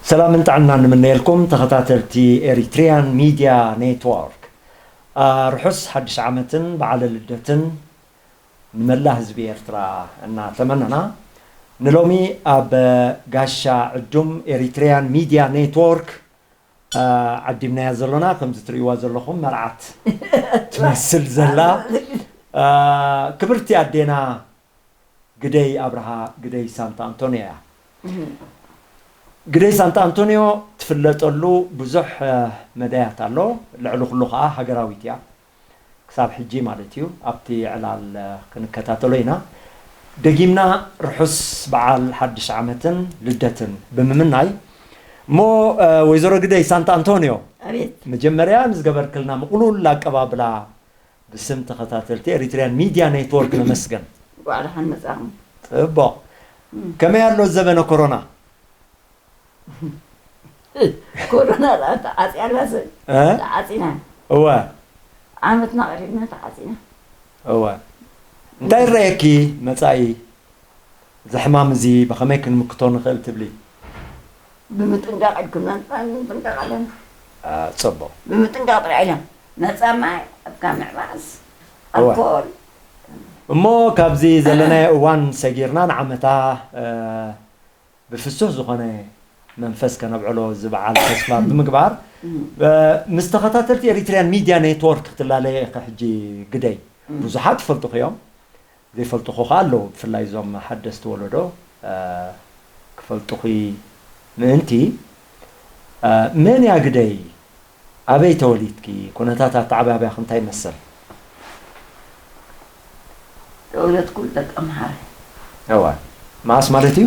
ሰላምን ጥዕናን ንምነየልኩም ተኸታተልቲ ኤሪትሪያን ሚድያ ኔትወርክ። አ፣ ርሑስ ሓድሽ ዓመትን በዓለ ልደትን ንመላ ህዝቢ ኤርትራ እናተመነና፣ ንሎሚ ኣብ ጋሻ ዕዱም ኤሪትሪያን ሚድያ ኔትወርክ፣ አ፣ ዓዲምናያ ዘሎና፣ ከምዚ ትርእይዋ ዘለኹም መርዓት ትመስል ዘላ፣ አ፣ ክብርቲ ኣዴና ግደይ ኣብርሃ፣ ግደይ ሳንታ ኣንቶንዮ እያ። ግደይ ሳንታ ኣንቶንዮ ትፍለጠሉ ብዙሕ፣ እ፣ መዳያት ኣሎ። ልዕሊ ኩሉ ኸኣ ሃገራዊት እያ። ክሳብ ሕጂ ማለት እዩ። ኣብቲ ዕላል፣ እ፣ ክንከታተሎ ኢና። ደጊምና ርሑስ በዓል ሓድሽ ዓመትን ልደትን ብምምናይ፣ እሞ፣ እ፣ ወይዘሮ ግደይ ሳንታ ኣንቶንዮ፣ ኣቤት። መጀመርያ ንዝገበርክልና ምቕሉል ኣቀባብላ ብስም ተኸታተልቲ ኤሪትሪያን ሚድያ ኔትወርክ ነመስግን። እንኳዕ ደሓን መጻኹም። ጽቡቕ። እም። ከመይ ኣሎ ዘበነ ኮሮና? ኮሮና ደኣ ተዓጽያ ኣላ ሰብ። እ? ተዓጺና። እወ። ዓመትና ቀሪብና ተዓጺና። እወ። እንታይ ይረኣየኪ መጻኢ? እዚ ሕማም እዚ ብኸመይ ክንምክቶ ንኽእል ትብሊ? ብምጥንቃቕ ኢልኩም፣ ንምጥንቃቕ ኣለና። አ፣ ጽቡቕ። ብምጥንቃቕ ጥራሕ ኢሎም። ነጻ ማይ፣ ኣብካ ምዕባስ፣ እወ። ኣልኮል። እሞ ካብዚ ዘለናዮ እዋን ሰጊርና ንዓመታ፣ እ፣ ብፍሱህ ዝኾነ መንፈስ ከነብዕሎ እዚ በዓል ተስፋ ብምግባር፣ እም። እ፣ ምስ ተኸታተልቲ ኤሪትሪያን ሚድያ ኔትወርክ ክትላለየ ኢኺ ሕጂ ግደይ። እም። ብዙሓት ይፈልጡኺ እዮም። ዘይፈልጡኹ ኸኣ ኣለዉ፣ ብፍላይ እዞም ሓደስቲ ወለዶ፣ እ፣ ክፈልጡኺ ምእንቲ፣ እ፣ መን እያ ግደይ? ኣበይ ተወሊድኪ? ኩነታት ኣተዓባብያኺ እንታይ ይመስል? ተወለድኩ ደቀምሓረ። እወ። መዓስ ማለት እዩ?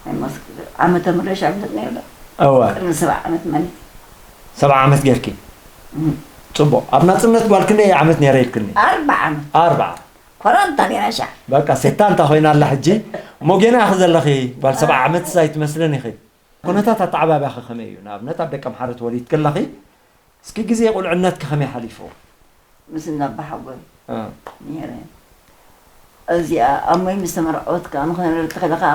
ኣይመስክር። ዓመተ ምህረት ሻምነት ነይሩ ዶ? እወ። ቅድሚ ሰብዓ ዓመት ማለት እዩ። ሰብዓ ዓመት ጌርኪ? እም። ጽቡቕ። ኣብ ናጽነት ጓል ክንደይ ዓመት ነይረ ኢልክኒ? ኣርብዓ ዓመት። ኣርብዓ። ኮራንታ ነይራ ሻዕ። በቃ፣ ሴታ እንታ ኮይና ኣላ ሕጂ። እሞ ጌና ኢኺ ዘለኺ፣ ጓል ሰብዓ ዓመት ኣይትመስልን ኢኺ። ኩነታት ኣተዓባብያኺ ከመይ እዩ? ንኣብነት፣ ኣብ ደቀምሓረ ተወሊድኪ ኣለኺ። እስኪ ግዜ ቁልዕነትኪ ከመይ ሓሊፉ? ምስ እንዳባሓጎይ እ። ነይረ። እዚኣ ኣሞይ ምስ ተመርዐወት ከኣ ንኸይረድእ ተኺለ ከኣ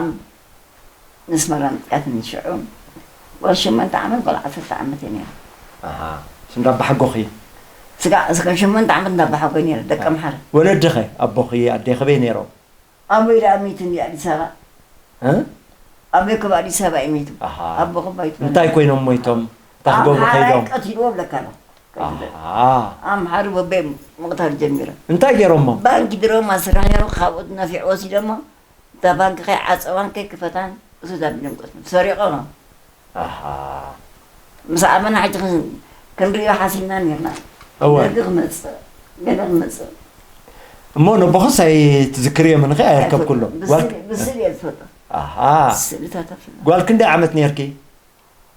ንስመራ መጽኣትኒ ሽዑ። ጓል ሸሞንተ ዓመት፣ ጓል ዓሰርተ ዓመት እየ ነይረ። ኣሃ። ምስ እንዳባሓጎኺ? ስጋ-፣ ስጋ ሸሞንተ ዓመት እንዳባሓጎይ ነይረ፣ ደቂ ኣምሓረ። ወለድኸ? ኣቦኺ፣ ኣዴኺ በይ ነይሮም? ኣቦይ ደኣ ሚቱ እንዲ ኣዲስ ኣበባ። እ? ኣቦይ ካብ ኣዲስ ኣበባ እዩ ሚቱ። ኣሃ። ኣቦ ካብ ኣይትበል። እንታይ ኮይኖም ሞይቶም? እንታይ ክገብሩ ኣምሓራይ ከይዶም? ቀቲልዎ ብለካ ኣሎ። ኣሃ። ኣምሓሩ በበይ ምቕታል ጀሚሮም። እንታይ ገይሮሞ? ባንክ ድሮም ኣስራ ነይሩ፣ ካብኡ ነፊዕ ወሲዶሞ። እታ ባንክ ከይዓጸዋን ከይክፈታን እሱት ኣቢሎም ቀትሎም። ሰሪቖም። ኣሃ። ምስ ኣመና ሕጂ ክን-፣ ክንርእዮ ሓሲብና ነርና። እወ። ደርጊ ክመጽእ፣ ገለ ክመጽእ። እሞ ነቦኽስ ኣይትዝክርዮምን ኢኺ? ኣየርከብክሎን? ብስል-፣ ጓል-፣ ብስል እየ ዝፈልጦ። ኣሃ። ስእልታት ኣፍልጦ። ጓል ክንደይ ዓመት ነርኪ?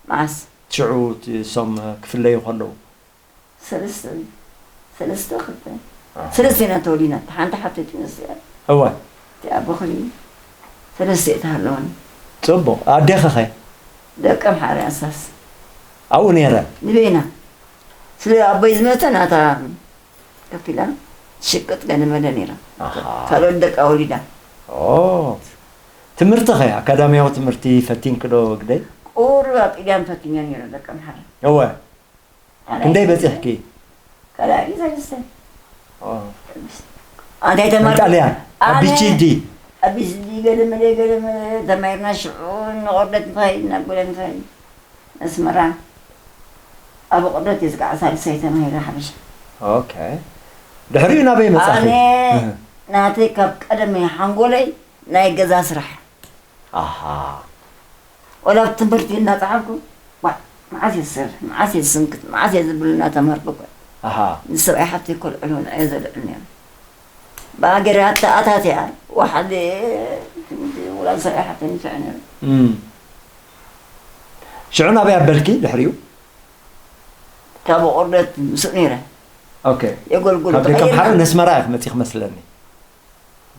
መዓስ? ሽዑ እቲ እሶም ክፍለዩ ከለዉ። ሰለስተ፣ ሰለስተ ክልተ። ኣሃ። ሰለስተ ኢና ተወሊድና። እታ ሓንቲ ሓብተይ ትመስል እያ። እወ። እቲኣ በኹሪ ሰለስተ እየ ተሃለወኒ። ጽቡቕ። ኣዴኺ ኸ? ደቂ ኣምሓራ ኣሳስ። ኣብኡ ነይረ? ንበይና። ስለ ኣቦይ ዝመተ ናታ ከፊላ ትሽቅጥ ገለ መለ ነይራ። ኣሃ። ካልኦት ደቃ ወሊዳ። ኦ። ትምህርቲ ኸ? ኣካዳሚያዊ ትምህርቲ ፈቲንኪ ዶ ግደይ? ቁሩብ ኣብ ጥልያን ፈቲነ ነይረ ደቂ ኣምሓራ። እወ። ካልኣይ ክንደይ ክፍሊ። በጺሕኪ? ካልኣይ ክፍሊ ሰለስተ። ኦ። ኣንታይ ተማርኩ? ጣልያን? ኣብ ኣነ ቢ ጂ ዲ? ኣብ ቢ ጂ ዲ ገለ መለ፣ ገለ መለ ተማሂርና ሽዑ ንቆርደት ንኸይድ፣ ናብ ጎለ ንኸይድ። ኣስመራ። ኣብ ቆርደት እየ ዝቃዕ ሳልሳይ ተማሂረ ሓበሻ። ኦኬ። ድሕሪኡ ናበይ መጻኺ? ኣነ እህ። ናተይ ካብ ቀደመይ ሓንጎለይ ናይ ገዛ ስራሕ። ኣሃ። ወላ ኣብ ትምህርቲ እናጸሓፍኩ፣ ዋዕ፣ መዓስ እየ ዝሰርሕ፣ መዓስ እየ ዝስንክት፣ መዓስ እየ ዝብል እናተማህርኩ እኮ። ኣሃ። ንሰብኣይ ሓፍተይ እኮ ልዕሉ ንዕዮ ዘልዕል ነይሩ። ብኣገር ኣታ-፣ ኣታትያ፣ ወሓለ፣ ወላ ሰብኣይ ሓፍተይ ንስዕ ነይሩ። እም። ሽዑ ናበይ ኣበልኪ ድሕሪኡ? ካብ ቆርደት ምስኡ ነይረ። ኦኬ። የጎልጉል ካብ ደቂ ኣምሓረ ተቐይርና። ነስመራ ኢኺ መጺኺ መስለኒ።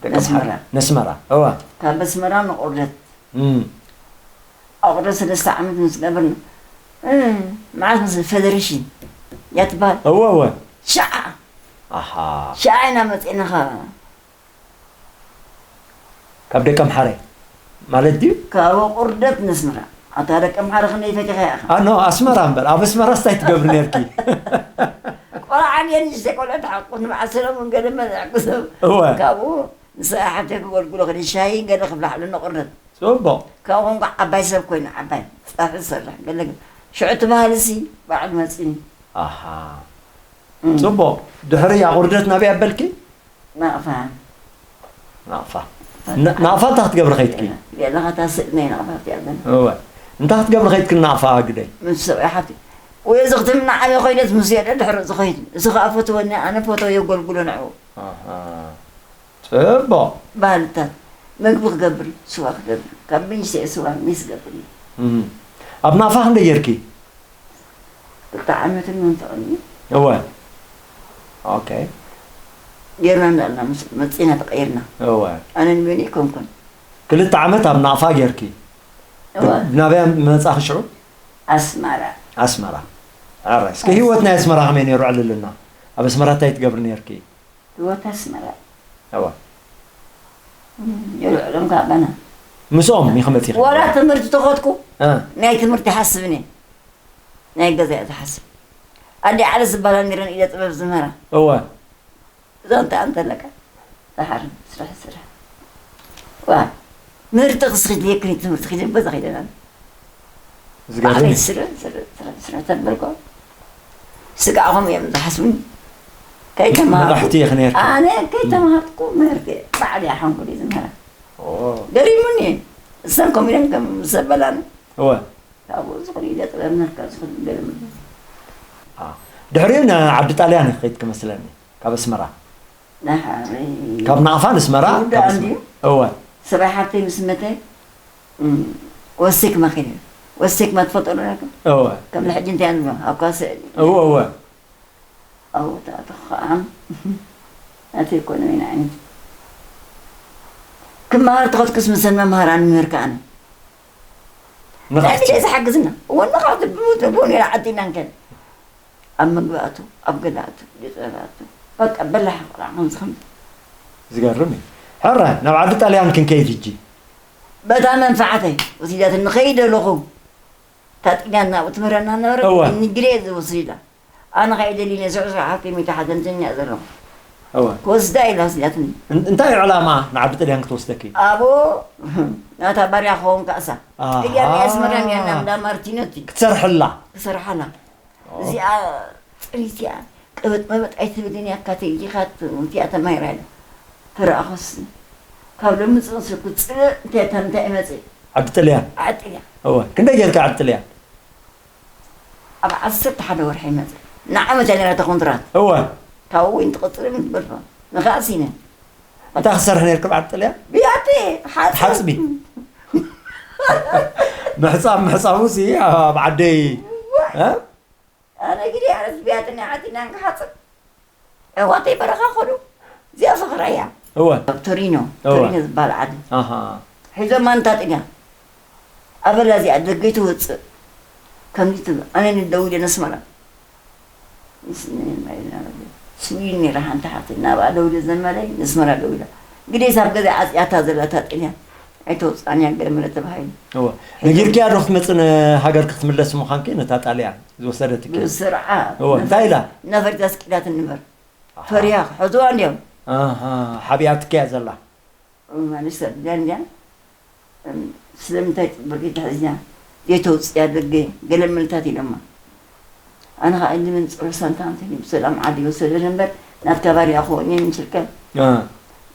ደቂ ኣምሓረ። ነስመራ። ነስመራ። እዋ። ካብ ኣስመራ ንቆርደት። እም። ኣቑርደት ሰለስተ ዓመት ምስ ገበርና፣ እ፣ መዓስ ምስ ፌደሬሽን እያ ትበሃል? እወ፣ እወ። ሸዓ። ኣሃ። ሸዓ ኢና መጺእና ኸ-፣ ካብ ደቂ ኣምሓረ? ማለት ድዩ? ካብ ቁርደት ነስመራ። ኣታ ደቂ ኣምሓራ ክንደይ ፈቲኻ ኢኻ? ኣኖ ኣስመራ እምበር ኣብ ኣስመራ ስታይ ትገብሪ ነርኪ? ቆልዓ እንድየ ንእሽተይ ቆልዓ ተሓቁ ንበዓል ሰለሙን ገለ መዘዕኩ ሰብ እወ ካብኡ ንስኣ ሓብተይ ክጎልጉሎ ክደ ሻሂ ገለ ክብላዕሉ ንቁርደት ጽቡቕ ካብኡ ኮንኩ ዓባይ ሰብ ኮይኑ ዓባይ ጻፊ ዝሰርሕ ገለ ሽዑ ትበሃልሲ በዓል መጺኒ ኣሃ ጽቡቕ ድሕሪ ኣቑርደት ናበይ ኣበልኪ? ናቕፋ ናቕፋ ን- ናቕፋ እንታይ ክትገብሪ ከይድኪ? ያለኻታ ስእሊ ናይ ናቕፋ ኣብቲ ኣለና እወ እንታይ ክትገብሪ ከይድኪ ናቕፋ ግደይ? ምስ ሰብኣይ ሓብቲ ወይ እዚ ክትምና ዓበ ኮይነት ምስ የደ ድሕሪ ዝኸይድ እዚ ከዓ ፈትወኒ ኣነ ፈቶ የጎልጉሎ ንዕኡ ኣሃ ጽቡቕ ባህልታት መግቢ ክገብር ስዋ ክገብር ካብ ብንሽተይ ስዋ ሚስ ገብር እዩ እም። ኣብ ናቕፋ ክንደይ ጌርኪ? ክልተ ዓመትን መንፈቕን እዩ እወ ኦኬ ጌርና እንዳልና ምስ መፂና ተቐይርና እወ ኣነ ንበኒ ይኮንኩን ክልተ ዓመት ኣብ ናቕፋ ጌርኪ እወ ናበይ መጻኺ ሽዑ? ኣስመራ ኣስመራ ኣረ እስከ ህይወት ናይ ኣስመራ ከመይ ነይሩ ዕልልና ኣብ ኣስመራ እንታይ ትገብሪ ነርኪ? ህይወት ኣስመራ እወ የልዕሎም ካባና ምስኦም ኢኺ መጺኺ? ወላ ትምህርቲ ተኸድኩ እ፣ ናይ ትምህርቲ ሓስብኒ ናይ ገዛ እየ ዝሓስብ ኣዲ ዓለ ዝበሃላ ነረን ኢደ ጥበብ ዝምህራ እወ እዛ እንታይ ኣንተ ኣለካ ደሓር ስራሕ ስራሕ ዋ ምህርቲ ክስኺድ የክኒ ትምህርቲ ኺደ በዛ ኺደና ዝገርም ባዕለይ እዩ። ስረ ስረ ስረ ስረ ተበልኮ ስጋዕኹም እዮም ዝሓስቡኒ ከይተማሃርኩ መራሕቲ ኢኺ ነርኪ? ኣነ ከይተማሃርኩ ምህርቲ ባዕለይ ሓንኩል እዩ ዝምህራ ኦ፣ ገሪሙኒ እሰን ከምኡ ኢለን ከም ዘበላኒ እወ ካብኡ ዝኽእል ኢደ ጥበብ ምህርካ ዝኽእል ገሪሙኒ ድሕሪኡ ንዓዲ ጣልያን ኢኺ ከይድኪ መስለኒ ካብ ኣስመራ ደሓሪ ካብ ናቕፋ ንስመራ ይውዳእ ካብ ኣስመራ እንድዩ? እወ ሰብኣይ ሓብተይ ምስ መተ እም፣ ወሲክማ ኺደ ወሲክማ ትፈልጦ ዶ ነርኩም እወ ከም ንሕጂ እንታይ ንብሎ ኣብ ኳ ስእሊ እወ እወ ኣብኡ ተኣተኹ ከዓ ኣተይ ኮነ ወይና ዓይነት ክመሃር ተኸትኩስ ምሰን መምሃራን ምህር ከዓነ ንኻሕቲ ዕድለ ዝሓግዝና ወንኻ ትብሉ ትብሉ ነራ ዓዲና እንከን ኣብ ምግቢ ኣቱ ኣብ ገለ ኣቱ ሊፀ ኣቱ በቃ በላሕ ቆልዓ ከምዚ ከምዚ ዝገርም እዩ። ሕረ ናብ ዓዲ ጣልያን ክንከይድ ሕጂ በታ መንፈዓተይ ወሲዳትኒ ከይደ ኣለኹ ታጥቅያን ናብኡ ትምህረና ነበረ እወ። ንግሬ ዝወስድ ኢላ ኣነ ከይደሊ ነስዑ ስራሓት ሚታ ሓዘንተኛ ዘለኹ እወ ክወስዳ ኢላ ወሲዳትኒ እን- እንታይ እዩ ዕላማ ንዓዲ ጥልያን ክትወስደኪ ኣብኡ ናታ ባርያ ክኸውን ካእሳ ኣሃ። እያ ናይ ኣስመራ እያ ናብ እንዳ ማርቲኖቲ ክትሰርሕላ ክሰርሓና እዚኣ ፅሪት እያ ቅብጥ መበጥ ኣይትብልን እያ ካተይ ኢኻ እዚኣ ተማሂራ ኢላ ተረኣኹስ ካብ ሎሚ ፅንስኩ ፅብእ እንታይ እንታይ ይመፅእ ዓዲ ጥልያን ዓጥያ እወ ክንደይ ጌርካ ዓዲ ጥልያን ኣብ ዓሰርተ ሓደ ወርሒ ይመፅእ ንዓመት እያ ነራ ተኮንትራት እወ ካብኡ እውን ትቕፅል ምትበልፎ ንኻእሲነ እንታይ ክሰርሕ ነርክብ ዓዲ ጥልያን ብያቲ ሓፅቢ ምሕፃብ ምሕፃቡ ሲ ኣብ ዓደይ እ? ኣነ ግዲ ኣረስ ብያቲ ናይ ዓዲ ናንካ ሓፅብ ዕዋተይ በረኻ ኸዱ እዚኣ ፍቕረያ እወ ቶሪኖ እወ። ቶሪኖ ዝበሃል ዓዲ ኣሃ ሒዞማ እንታጥኛ ኣበላ እዚኣ ደገይ ትወፅእ ከምዚ ትብል ኣነ ንደው ኢለ ነስመራ ስዊን ነራ ሓንቲ ሓፍቲ ናብኣ ደው ኢለ ዘመለይ ነስመራ ደው ኢላ ግዴሳ ኣብ ገዛ ዓፅያታ ዘላ ታጥኛ ኣይተውፅኣን እያ ገለ መለ ተባሂሉ እወ ነጊርክያ ዶ ክትመፅእ ንሃገር ክትምለስ ምዃንኪ ነታ ጣልያን ዝወሰደትኪ ብስርዓ እወ እንታይ ኢላ ነፈሪት ኣስቂዳት ንበር ፈሪያ ክሕዝዋ እንዲዮም ኣሃ ሓቢኣትክያ ዘላ ማለት ሰብ ዳንዲያ ስለምንታይ ብርኪ ተሕዝያ ዘይተውፅያ ደገ ገለ መልታት ኢሎማ ኣነ ከዓ ኢሊ ምን ፅሩ ሳንታ እንተ ብሰላም ዓዲ ይወሰደን እምበር ናትካ ባርያ ክኸውን እየ ምችልከ እ፣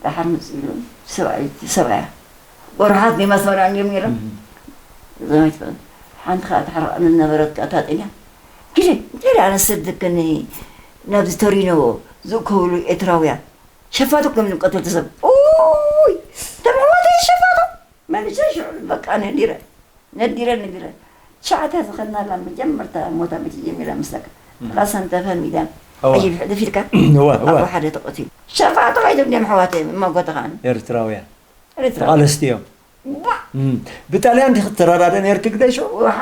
ደሓር ምፅ ኢሉ ሰብኣይ ሰብኣያ ጎርሓት ናይ መስመራ እንዲዮም ነይሮም ዘመት ሓንቲ ከዓ ተሓርቃ ዝነበረት ከዓ ታጥያ ግዜ እንታይ ደኣ ኣነሰድክኒ ናብዚ ቶሪኖ ዝእከብሉ ኤርትራውያን ሸፋቱ ከም ዝቀተልቲ ሰብ ኡይ ተምሕዋተ ሸፋቱ መልሰ ሽዑ በቃ ነዲረ ነዲረ ነዲረ ትሽዓተ ዝኸድናላ መጀመርታ ሞታ ቤት ጀሚራ ምስለካ ተቓሰን ተፈሚዳ እወ። ሕጂ ብሕልፍ ኢልካ እወ እወ ኣብኡ ሓደ ተቐትሉ ሸፋቱ ከይዶም ድም ኣሕዋተ እማጎተ ከዓኒ ኤርትራውያን ኤርትራ ተቓለስቲ እዮም ዋ እም፣ ብጣልያን ዲኺ ትረዳደ ነርኪ ግደሾ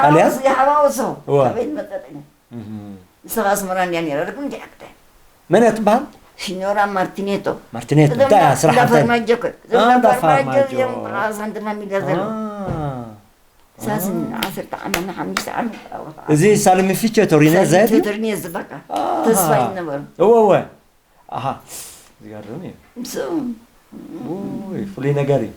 ጣልያን ሓዋውስ ሓዋውሶ እወ። ኣበይ መጠጥነ እም፣ ንስኻ ኣስመራ እንድያ ነይራ ርግም እንዲያ ክደ መን እያ ትበሃል ሲኞራ ማርቲኔቶ። ማርቲኔቶ እንታይ እያ ስራሕ እንታይ ዳፈርማጆ ኮ አ፣ ዳፈርማጆ። ዳፈርማጆ እዮም ብዓል ሳንትና ሚዳ ዘሎ አ፣ ሳስን ዓሰርተ ዓመት ንሓሙሽተ ዓመት ጣወታ እዚ ሳልሚ ፊቸ ቶሪነ ዘድ ትርኒ ዝበቃ ኣሃ። ተስፋ ይነበሩ እወ እወ ኣሃ ዝገርም እዩ ምስኦም ውይ ፍሉይ ነገር እዩ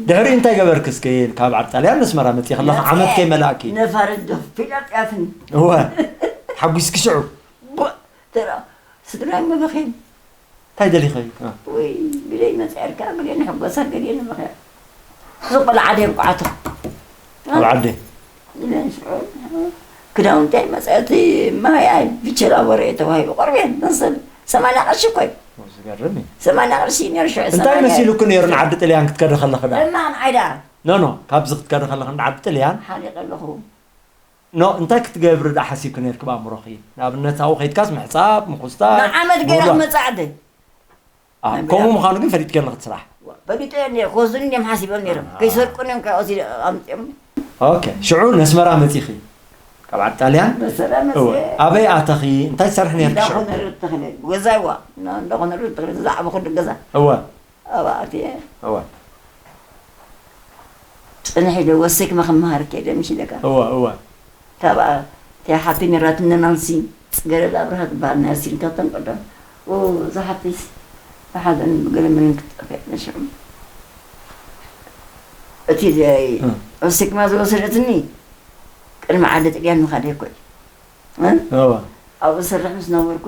ድሕሪ እንታይ ገበርክ እስኪ ካብ ዓዲ ጣልያን ኣስመራ መፅእ ከለካ ዓመት ከይመላእኪ ነፋረጆ ፊላጥያትን እወ ሓጒስኪ ሽዑ ተራ ስድራይ መበኸን እንታይ ደሊኸ ወይ ግደይ መፅኣልካ ግደ ንሕጎሳ ግደ ንበኸ እዚ ቆልዓ ደይ ብቋዓቶ ኣብ ዓዲ ክዳውንተይ መፅአቲ ማይ ብቸላ ወረ ተባሂሉ ቆርቤን መሰል ሰማንያ ቅርሺ እኮ እዩ ዝገርም እዩ ሰማንያ ቅርሺ ነይሩ ሽዑ እንታይ መሲሉኩ ነይሩ ንዓዲ ጥልያን ክትከደ ከለኺ ዳ እማን ዓይዳ ኖ ኖ ካብዚ ክትከደ ከለኺ ንዓዲ ጥልያን ሓሊቀ ኣለኹ ኖ እንታይ ክትገብሪ ዳ ሓሲብኪ ነይርኪ ብኣእምሮኺ ንኣብነት ኣብኡ ከይድካስ ምሕፃብ ምኹስታር ንዓመት ገይረ ምውዳእ። ክመፅእ ዓደ አ፣ ከምኡ ምዃኑ ግን ፈሊጥኪ ኣለኺ እቲ ስራሕ ፈሊጦ እየ ነይረ ክወስዱኒ እዮም ሓሲቦም ነይሮም ከይሰርቁኒ እዮም ካብ ኣዚ ኣምፅኦም ኦኬ ሽዑ ነስመራ መፂኺ ካብ ዓዲ ጣልያን መሰላ እወ መፅአ ኣበይ ኣተኺ እንታይ ትሰርሒ ነርኪ ሽዑ እንዳኾነሩ ተኽለ ገዛ ይዋ እንዳኾነሩ ተኽለ ዝዓበኹሉ ገዛ እወ ኣብ ኣትየ እወ ፅንሕ ኢለ ወሰክመ ክመሃር ከይደ ምሽ ኢለካ እወ እወ ካብኣ እቲኣ ሓብቲ ነራትኒ ናንሲ ፅገረዳ ኣብርሃ ትበሃል ናይ ሲንካተን ቀደም እዛ ሓብቲስ ብሓዘን ብገለ መንን ክትጠፍእ ነሽዑ እቲ እ። ወሰክማ ዝወሰደትኒ ቅድሚ ዓዲ ጥልያን ምኻደ ይኮይ እወ ኣብኡ ዝሰርሕ ምስ ነበርኩ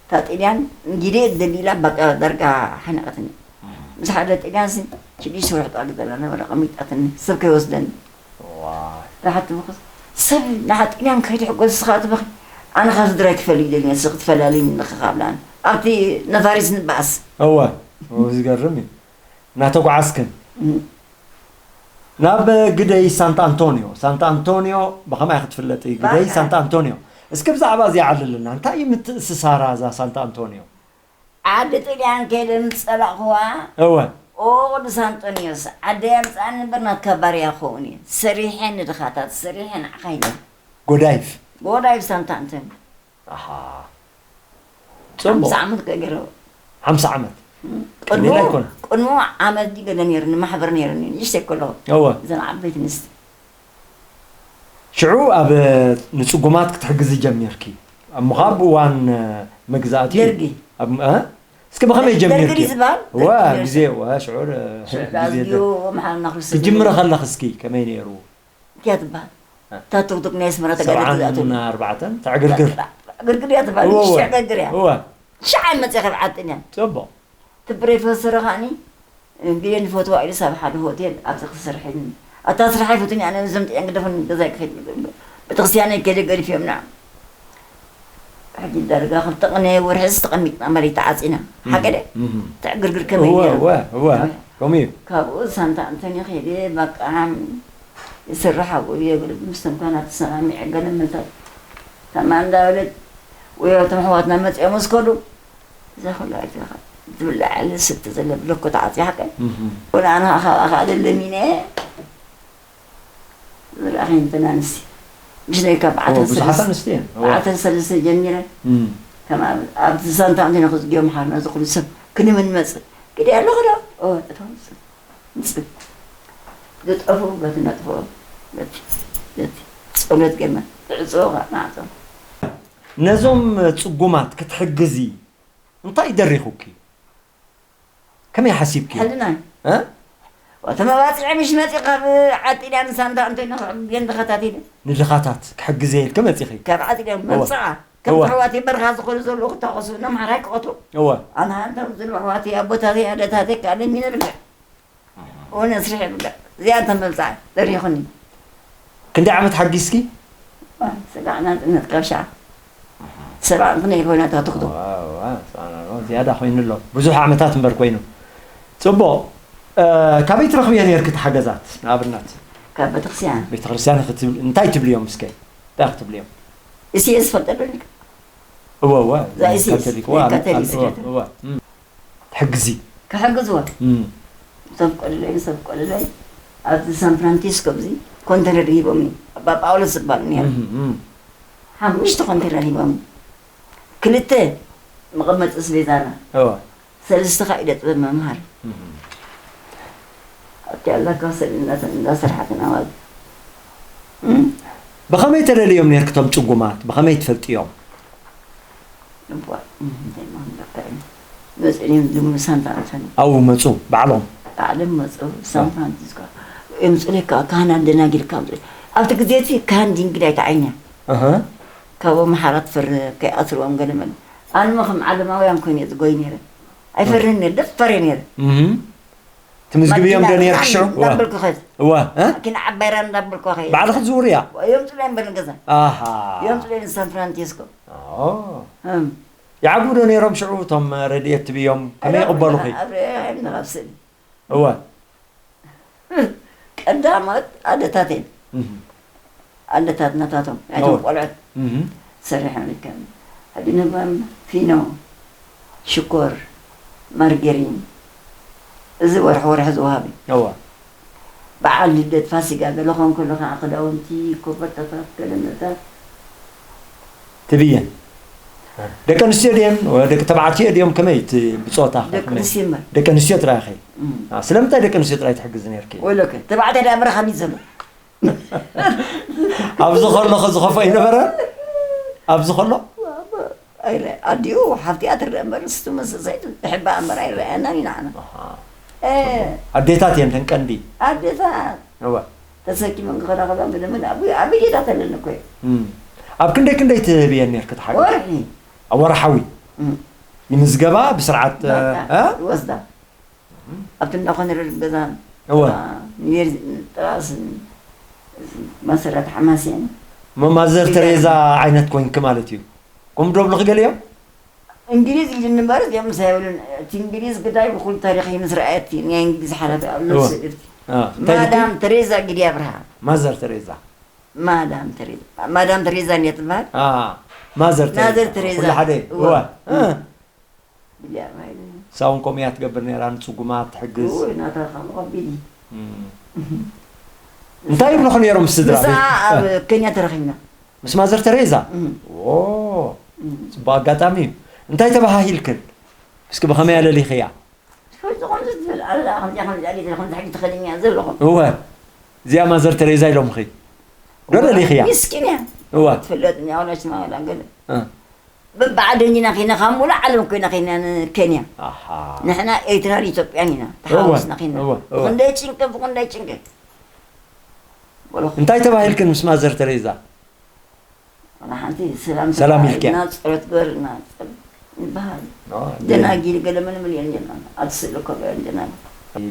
እታ ጥልያን እንጊደ ደሊላ በቃ ዳርጋ ሓነቐትኒ ምስ ሓደ ጥልያን ሲ ሽዱሽተ ወርሒ ጣሉ ዘላ ነበረ ቀሚጣትኒ ሰብ ከይወስደኒ ዋይ ዳሓት ትብኽስ ሰብ ንሓ ጥልያን ከይዲ ሕጎ ንስኻ ትበኺ ኣነ ካብ ስድራይ ክፈልይ ደልየ ንስ ክትፈላልይ ንለኺ ካብላን ኣብቲ ነፋሪት ንበኣስ እወ እወ ዝገርም እዩ እናተጓዓዝክን ናብ ግደይ ሳንታ ኣንቶኒዮ ሳንታ ኣንቶኒዮ ብኸመይ ክትፍለጥ እዩ ግደይ ባካ። ሳንታ ኣንቶኒዮ እስኪ ብዛዕባ እዚኣ ዓልልና እንታይ እዩ ምትእስሳራ እዛ ሳንታ ኣንቶኒዮ ዓዲ ጥልያን ከይደ ምስ ጸላእኽዋ እወ ኦ ቅዱስ ኣንጦንዮስ ዓደይ ኣምጽኣኒ እምበር ናትካ ባርያ ክኸውን እየ ሰሪሐ ንድኻታት ሰሪሐ ንዓኻ ኢለ ጎዳይፍ ጎዳይፍ ሳንታ ኣንቶንዮ ኣሃ ሓምሳ ጽቡቕ ዓመት ከገረው ሓምሳ ዓመት ቅድሙ ሌላ ኣይኮነ ቅድሙ ዓመት ዲ ገለ ነይሩ ንማሕበር ነይሩ ነይሩ ንእሽተይ ከለኹ እወ እዘን ዓበይቲ ንስቲ ሽዑ ኣብ ንጽጉማት ክትሕግዚ ጀሚርኪ እሞ ካብ እዋን መግዛእቲ ደርጊ ኣብ እ? እስኪ ብኸመይ ደርጊ ጀሚርኪ ድዩ ዝበሃል? እወ ደርጊ ግዜ እወ ሽዑ እ፣ ግዜ ዳዝዩ ደርጊ መሓልና ክርስቶስ ክጅምሪ ከለኺ እስኪ ከመይ ነይሩ እያ ትበሃል እታ ቱክቱክ ናይ ኣስመራ ተጋደልቲ ዝኣትወሉ ሰብዓን ኣርባዕተን ተዕግርግር ግርግር እያ ትበሃል እወ ሽዕ ገግር እያ እወ ሽዓ መፅእ ካብ ዓጥን እያ ጽቡቕ እቲ ፕሮፌሰር ከዓኒ ግዜ ንፈትዋ ኢሉ ሳብ ሓደ ሆቴል ኣብዚ ክሰርሕ ኢሉኒ ኣታ ስራሕ ይፈቱኒ ኣነ ነዞም ጥያን ግደፉን ገዛ ክኸይድ ቤተክርስትያን ከደ ገዲፍ እዮም ንዓ ሕጂ ዳርጋ ክልተ ቅነ ወርሒ ዝተቐሚጥና መሬት ተዓፂና ሓቀደ እህ። ትዕግርግር ከመይ እወ ነይሩ? እወ እወ ከምኡ እዩ ካብኡ ሳንታ እንተኒ ከይደ በቃ ይስራሕ ኣብኡ የብል ምስቶም ካህናት ተሰማሚዐ ገለ ምንታይ ተማ እንዳበለት ወይ እቶም ኣሕዋትና መፅኦም እስከዱ እዛ ኩላ ኣይትኻ ዝብላዕ ዝስተ ዘለ ብለኮ ተዓፅያ ሓቀ እህ። ወላ ኣነ ከዓ ለለሚነ ዝረኣኸኝ እንተን ኣንስቲ ምስ ናይ ካብ እወ፣ ብዙሓት ኣንስቲ እየን እወ። ዓተን ሰለስተ ጀሚረ እም። ከም ኣብ- ኣብቲ ሳንታ እንተ ንክዝጊኦም ሓርና ዝኩሉ ሰብ ክንምን መፅእ ግዲ ኣለኹ ዶ እወ እቶም ምፅእ ዝጠፉ በቲ ነጥፍኦ በቲ በቲ ፀሎት ገርና ትዕፅዎ ከዓ ማዕፆ ነዞም ፅጉማት ክትሕግዚ እንታይ ደሪኹኪ ከመይ ሓሲብኪ ሕልና እ? ተመባፂዐ ምሽ መፂ ካብ ዓጢዳ ንሳንታ እንተ ንክዕብየን ተኸታቲለ ንድኻታት ክሕግዘ ኢልኪ መፂኺ ካብ ዓጢዳ እወ። መምፅዓ እወ። ከም ኣሕዋት በርኻ ዝኾኑ ዘለዉ ክታኸሱ ነምሓራይ ክቐትሉ እወ ኣነ ሃንታ ዝሉ ኣሕዋት ኣቦታተይ ኣደታተይ ካልእ ሚነ ብልዕ እወ ነስርሕ ይብልዕ እዚኣ እንተ መምፅዓ ደሪኹኒ ክንደይ ዓመት ሓጊዝኪ ስጋዕ ናፅነት ካብ ሸዓ ሰብዓ እንክነ ይኮይና ተትክቶ ዝያዳ ኮይኑ ኣሎ ብዙሕ ዓመታት እምበር ኮይኑ ፅቡቕ እ፣ ካበይ ትረኽብዮ ነርኪ እቲ ሓገዛት ንኣብነት ካብ ቤተክርስትያን ቤተክርስትያን ክትብል እንታይ ትብልዮም እስከ እንታይ ክትብልዮም እሲኤ ዝፈልጠሉ እወ እወ እዛ እሲኤስ፣ ካቶሊክ እወ ናይ ካቶሊክ እወ ስደት። እወ እም። ትሕግዚ ክሕግዝዎ እም። ሰብ ቆልለይ ሰብ ቆልለይ ኣብዚ ሳን ፍራንሲስኮ ኣብዚ ኮንተነር ሂቦም ኣባ ጳውሎስ ዝበሃል ነይሩ እም፣ እም። ሓሙሽተ ኮንተነር ሂቦም ክልተ መቐመጢ ኣስቤዛና። እወ። ሰለስተ ኢደ ጥበብ መምሃር። እም። ኣብቲ ኣላካ ሰለና እንዳሰርሓትና ማለት። እም። ብኸመይ ተለልዮም ነርክቶም ጽጉማት? ብኸመይ ትፈልጥዮም? እባ፣ እም፣ እንታይ ማለት እዩ? መጽእዮም ዝምሉ ሳንታ መሰኒ። ኣብኡ መጹ፣ ባዕሎም? ባዕሎም መጹ፣ ሳን ፍራንሲስኮ። የምጹለካ፣ ካህናት ደናጊል ካብ፣ ኣብቲ ግዜ እቲ ካህን ድንግል ኣይተዓይንያ። ኣሃ። ካብኦም ሓራ ትፈርህ፣ ከይኣስርዎም ገለ መለ። ኣነ ኸም ዓለማውያን ኮይነ እየ ዝጎይ ነይረ። ኣይፈርህን ነይረ፣ ደፋር እየ ነይረ። እህ። ትምዝግብዮም ዶ ማኪና ነይርኪ ሽዑ? እዋ። እንዳበልኩ ኸድ። እዋ፣ እ? ማኪና ዓባይ ራን እንዳበልኩ ኸይድ። ባዕልኺ ትዝውርያ? የምጹለይ እምበር ንገዛ። ኣሃ። የምጹለይ ንሳን ፍራንሲስኮ። ኦ። እም። ይዓግቡ ዶ ነይሮም ሽዑ እቶም ረድኤት ትብዮም? ከመይ ኣይረኣኹን ይቕበሉኺ? ኢና፣ ኣብ ርኣዮም ኢና ኣብ ስእሊ። እወ። ቀዳሞት ኣደታት እየን። እህ። ኣደታት ናታቶም፣ ናይቶም እወ። ቆልዑት እህ። ሰሪሖም ይከም። ሕጂ ንብሎም ፊኖ፣ ሽኮር፣ ማርገሪን፣ እዚ ወርሒ ወርሒ ዝወሃብ እዩ። እወ። በዓል ልደት፣ ፋሲጋ፣ ገለ ኾን ከሎ ኸዓ ክዳውንቲ፣ ኮፈርታታት፣ ገለ መታት። ትብየን። ደቂ ኣንስትዮ ድየን? ወ-፣ ደቂ ተባዕትዮ ድዮም? ከመይ እቲ ብጾታ? ደቂ ከመይ? ኣንስትዮ እምበር። ደቂ ኣንስትዮ ጥራይ ኢኺ? እም። አ፣ ስለምንታይ ደቂ ኣንስትዮ ጥራይ ትሕግዝ ነርኪ? ወለከ፣ ተባዕታይ ደኣ በረኻ ሚት ዘሎ። ኣብዚ ከሎ ኸ ዝኸፍኦ ኣይነበረ? ኣብዚ ከሎ? ኣይረ-፣ ኣዲኡ ሓፍቲኣ ትረአ እምበር፣ ንሱ ምስ ሰበይቱ ትሕባእ እምበር ኣይረኣየናን ኢና ንሕና። ኣሃ። እ። ኣዴታት እየን ተን ቀንዲ? ኣዴታት። እወ። ተሰኪመን ክኸዳ ከላ ብደመን ኣብ፣ ኣብ ቤታት ኣለኒ እኮ እዩ። እም። ኣብ ክንደይ ክንደይ ትህብየን ነርኪ እቲ ሓገዝ? ወርሒ። ኣብ ወርሓዊ? እም። ይምዝገባ ብስርዓት፣ በቃ፣ እ? ይወስዳ። ኣብቲ እንዳ ኮነረል ገዛን እወ። ጥራ-፣ ኒው ዮርክ ጥራስ መሰረት ሓማሴን እሞ ማዘር ኢለን። ተሬዛ ዓይነት ኮይንኪ ማለት እዩ። ከምኡ ዶ ብልኺ ገሊኦም? እንግሊዝ ኢሉኒ እምበር እዚኦም ምሳይ ኣይብሉን። እቲ እንግሊዝ ግዳይ ብኹሉ ታሪኽ እዩ ምስ ረኣየቲ ናይ እንግሊዝ ሓላፊ ኣብ እወ። ነፍሲ ግርቲ። አ፣ እንታይ ኢልኪ? ማዳም ተሬዛ ግዲ ኣብርሃ። ማዘር ተሬዛ። ማዳም ተሬዛ። ማዳም ተሬዛ እንድያ ትበሃል? አ፣ ማዘር ናዘር ተሬዛ። ተሬዛ። ኩሉ ሓደ። እወ። እወ። እ። እም። ብልያ ማይለ። እሳ እውን ከምኡ እያ ትገብር ነይራ፣ ንጽጉማት ትሕግዝ። እወ፣ ናታ ካብ ቐቢል እዩ። እም። እንታይ ይብሉኹ ነይሮም ስድራ ንሳ ቤት? ኣብ እ። ኬንያ ተረኺብና። ምስ ማዘር ተሬዛ? እም። ኦ፣ እም። ጽቡቕ ኣጋጣሚ እዩ። እንታይ ተባሃሂልክን? እስኪ ብኸመይ ኣለሊኽያ? ከምዚ ከምዚ ትብል ኣላ፣ ከምዚኣ ከምዚኣ ጌረ፣ ከምዚ ሕጂ ትኸድንያ ዘለኹም። እወ። እዚኣ ማዘር ተሬዛ ኢሎምኺ? ዶ እወ፣ ለሊኽያ? ሚስኪን እያ። እወ። ትፍለጥ እያ፣ ዋላ ሽማ ዋላ ገለ። እ። በብዓደን ኢና ኺና፣ ካብ ሙሉእ ዓለም ኮይና ኺና ንኬንያ። ኣሃ። ንሕና ኤርትራን ኢትዮጵያን ኢና፣ እወ፣ ተሓዋዊስና ኺና። እወ፣ እወ። ብኽንደይ ጭንቂ፣ ብኽንደይ ጭንቂ። ወላ እንታይ ተባሂልክን ምስ ማዘር ተሬዛ? ዋላ ሓንቲ ሰላም ሰላም ተባሂልና፣ ኢልክያ? ጸሎት ገርና፣ ጸል-፣ ይበሃል። ኦ፣ ደናጊል ገለ ምንም የለን። ኣብ ስእሊ እኮ ገለ ደናጊል።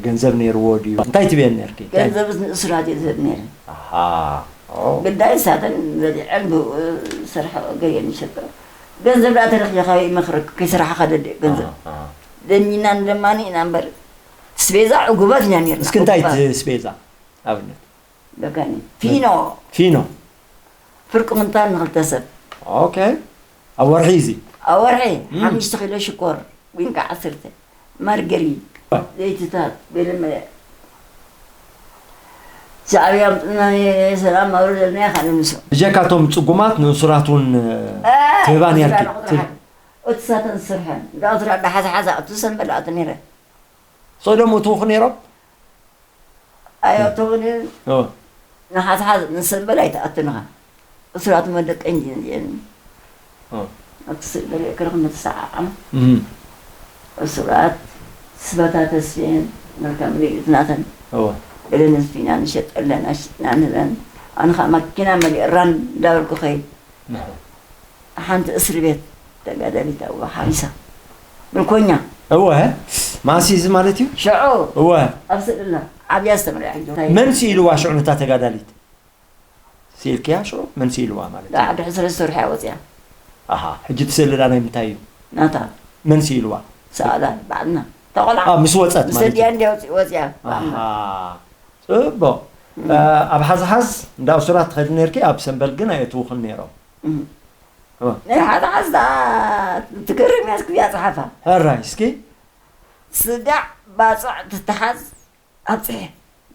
ገንዘብ ነይርዎ ድዩ? እንታይ ትብየን ነርኪ? ገንዘብ ንእሱራት እየ ዝህብ ነይረ። ኣሃ። ኦ። ግዳይ ንሳተን በሊዐን ብኡ ሰርሐ ገየን ይሸጠ። ገንዘብ ደኣ ተረኺበ ካበይ ይመኽረክ? ከይሰራሕኻ ደደ ገንዘብ። ኣሃ፣ ኣሃ። ደሚና ንደማኒ ኢና እምበር፣ ስቤዛ ዕጉባት ኢና ነርና። እስኪ እንታይ ዕጉባት። እቲ ስቤዛ ኣብነት? በቃ ኒ-፣ ፊኖ። ፊኖ። ፍርቂ ኩንታል ንኽልተ ሰብ። ኦኬ። ኣብ ወርሒ እዚ? ኣብ ወርሒ እም። ሓሙሽተ ኪሎ ሽኮር፣ ዊንካ ዓሰርተ፣ ማርገሪን፣ ዋ። ዘይትታት፣ ገለ መለ። ሻዕብያ ኣምጽና፣ ሰላም ኣውርደልና ኢኻ ንምሶ። ብጀካ እቶም ጽጉማት ንእሱራት እውን፣ እ፣ ትህባ ነርኪ? ቁጽሪ ሓደ፣ ቁጽሪ ሓደ። እቲ ሳተን ዝሰርሐን፣ እንዳ ቁጽሪ ሓደ ሓዛ ሓዛ፣ ኣብቲ ሰንበል ኣቱ ነይረ። ስቕ ኢሎም እትውኹ ነይሮም? ኣየእተዉን እዮም። ኦ። ንሓዝሓዝ ንሰንበል ኣይተኣቱንኻ። እሱራት መደቀኝ እየን። ኦ። ኣብቲ ስእሊ ገለ ክረኽብ ንተሰዓዓም። እም። እሱራት ስበታ ተስፍየን መልካም ምልእትናተን። እወ። ገለ ነስፊና ንሸጠለን፣ ኣሽጥና ንህበን። ኣነ ኸኣ ማኪና መሊእ ራን እንዳበልኩ ኸይድ። ንሑ። ሓንቲ እስሪ ቤት ተጋዳሊት ኣብኡ ሓቢሳ። ምልኮኛ። እወ፣ ማሲ እዚ ማለት እዩ? ሽዑ እወ። ኣብ ስእሊ ኣላ። ዓብያ ዝተመልአ ሕጂ። መን ስኢልዋ ሽዑ ነታ ተጋዳሊት? ስኢልክያ ሽዑ? መን ስኢልዋ ማለት እዩ? ደሓር ድሕሪ ሰለስተ ወርሒ እያ ወፂኣ። ኣሃ፣ ሕጂ እቲ ስእሊ ዳ ናይ ምንታይ እዩ? ናታ። መን ስኢልዋ? ሰኣላ፣ ባዕልና። እታ ቆልዓ። ኣ፣ ምስ ወፀት ምስ ማለት እዩ? ኣዲኣ እንድያ ወፂ-፣ ወፂኣ፣ ባዕልና። ኣሃ፣ ፅቡቕ። እም። እ፣ ኣብ ሓዝሓዝ እንዳ እሱራት ትኸዲ ነርኪ፣ ኣብ ሰንበል ግን ኣየእትውኽን ነይሮም። እም። እወ። ናይ ሓዝሓዝ ደኣ ትገርም እያ፣ እስኪ እዚኣ ፀሓፋ። ሕራይ፣ እስኪ። ስጋዕ ባፅዕ ትተሓዝ ኣብፅሐ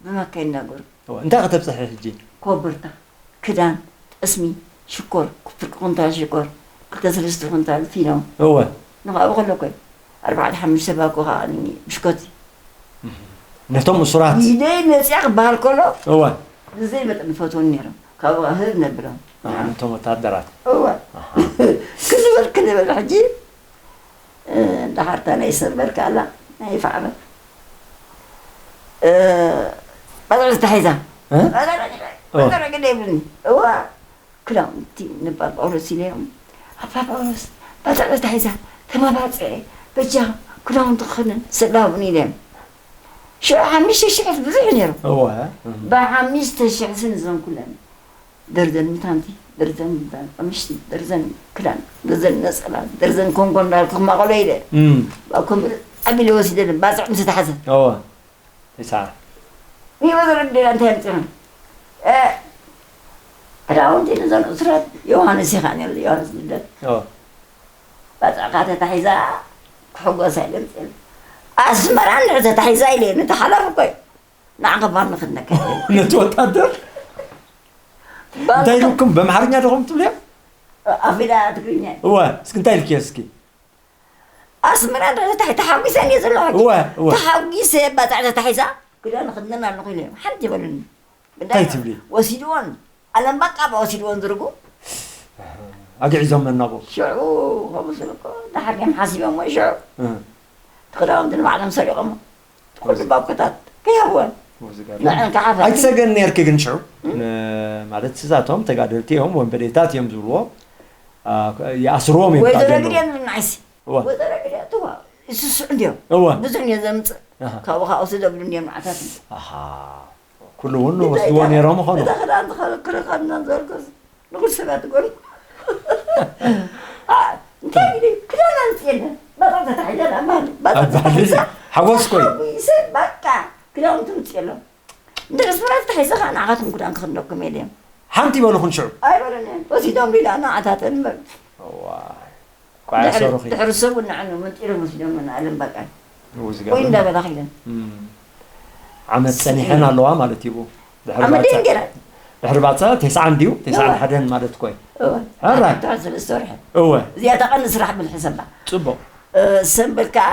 ብመካይን እናገሩ። እወ፣ እንታይ ከተብፅሒ ሕጂ? ኮበርታ፣ ክዳን፣ ጠስሚ፣ ሽኮር፣ ፍርቂ ኩንታል ሽኮር፣ ክልተ ሰለስተ ኩንታል ፊኖ። እወ። ንኻብኡ ከሎ እኮ ኣርባዕተ ሓሙሽተ ባኮ ከዓ ብሽኮቲ ነቶም እሱራት ኢደይ መፅያ ክበሃል ከሎ እወ ብዘይ መጠን ፈትወኒ ነይሮም። ካብኡ ከዓ ህብ ነብሎም። ነቶም ወታደራት እወ ክንበል ክንበል ሕጂ እንዳሓርታ ናይ ሰንበርካ ኣላ ናይ ፋዕበት ባዛዕ ተታሒዛ እ? ባዛዕ ግደ ይብልኒ። እዋ ክዳውንቲ ነባ ጳውሎስ ኢለዮም ኣባ ጳውሎስ ባዛዕ ተታሒዛ ተመባፅዐ በጃ ክዳውንቲ ክኽንን ስላውን ኢለዮም። ሽዑ ሓሙሽተ ሽሕ ብዙሕ ነይሩ። እወ ብሓሙሽተ ሽሕ ስን ዘንኩለን ደርዘን ምታንቲ ደርዘን ምታን ቀምሽቲ ደርዘን ክዳን ደርዘን ነፀላ ደርዘን ኮንጎ እንዳልኩ ክማቐሎ ኢለ እም፣ ባኮም ዓቢለ ወሲደለን ባፅዕ ምስ ተሓዘ እወ ተስዓ ሂወ ዘረግደላ እንታይ ምፅና ክዳውንቲ ንዘን እሱራት ዮሃንስ ኢኻ ነሉ ዮሃንስ ልደት እወ ባፅዕካ ተታሒዛ ክሕጎሳ ኢለ ምፅእል ኣስመራ እንድሕር ተታሒዛ ኢለ ነቲ ሓላፍ እኮ እዩ ንዓኸባር ንኽድነካ ነቲ ወታደር እንታይ ኢልኩም ብኣምሓርኛ ዲኹም ትብልዮ ኣፊዳ ትግርኛ እወ እስኪ እንታይ ኢልክዮ እስኪ ኣስመራ እንድሕር ተታሒ ተሓጒሰ እየ ዘለኹ እወ እወ ተሓጒሰ ባፅዕ ተታሒዛ ክዳን ክድነን ኣለኹ ኢለ ሓንቲ ይበሉኒ እንታይ ትብሊ ወሲድዎን ኣለም በቃ ወሲድዎን ዝርጉ ኣግዒዞም መናቑ ሽዑ ከምኡ ስልኮ ዳሓር እዮም ሓሲቦም ወይ ሽዑ እ፣ ክዳውንቲ ንባዕሎም ሰሪቆሞ ኩሉ ባኮታት ከይሃብወን ንዕን ከሓፈ ኣይትሰገን ነርኪ ግን ሽዑ ን- ማለት ስዛቶም ተጋደልቲ እዮም ወንበዴታት እዮም ዝብልዎ ኣ፣ ይኣስርዎም እዮም ወይ ካብ ዘለዉ። ዘረግድ እዮም ንዓይሲ እወ ወይ ዘረግድ እትዋ ይስስዑ እንዲዮም እወ ብዙሕ እዮም ዘምፅእ ኣሃ። ካብኡ ከዓ ወስደ ብሉ እንዲዮም ንዓታት ኣሃ ኩሉ እውን ወስድዎ ነይሮም ምኾኑ እታ ክዳን ዝኸረከረ ከድና ዝበልኩስ ንኩል ሰባት ትገሉ እንታይ ኢለ ክዳን ኣምፅእለ በጣም ተታሒዘ ኣባህል ኣባህል ሓጎስ ኮይ ሰብ በቃ ክዳውንቲ ምፅእሎም እንደ ስራት ተሒዘ ከዓ ንዓኻትኩም ክዳን ክኽንደኩም የለ እዮም ሓንቲ ይበልኹን ሽዑ ኣይበለኒ ወሲዶም ሊላ ንዓታተን በሉ እዋይ ቋያ ሰሩኺ ድሕሪ ሰብ ንዓኑ መንጢሮም ወሲዶም ንኣለም በቃ እው ወይ ዝገርም እንዳበላ ኺደን እም። ዓመት ፀኒሐን ኣለዋ ማለት እዩ ድሕሪ ዓመት ባፅዕ- ደንገረ ድሕሪ ባፅዕ ተስዓን ድዩ ተስዓን እወ። ሓደን ማለት ኮይ እወ ሕራይ። ትሕቲ ሰለስተ ወርሒ እወ እዚኣታ ቀንዲ ስራሕ ብል ሕሰባ ፅቡቅ ሰንበል ከዓ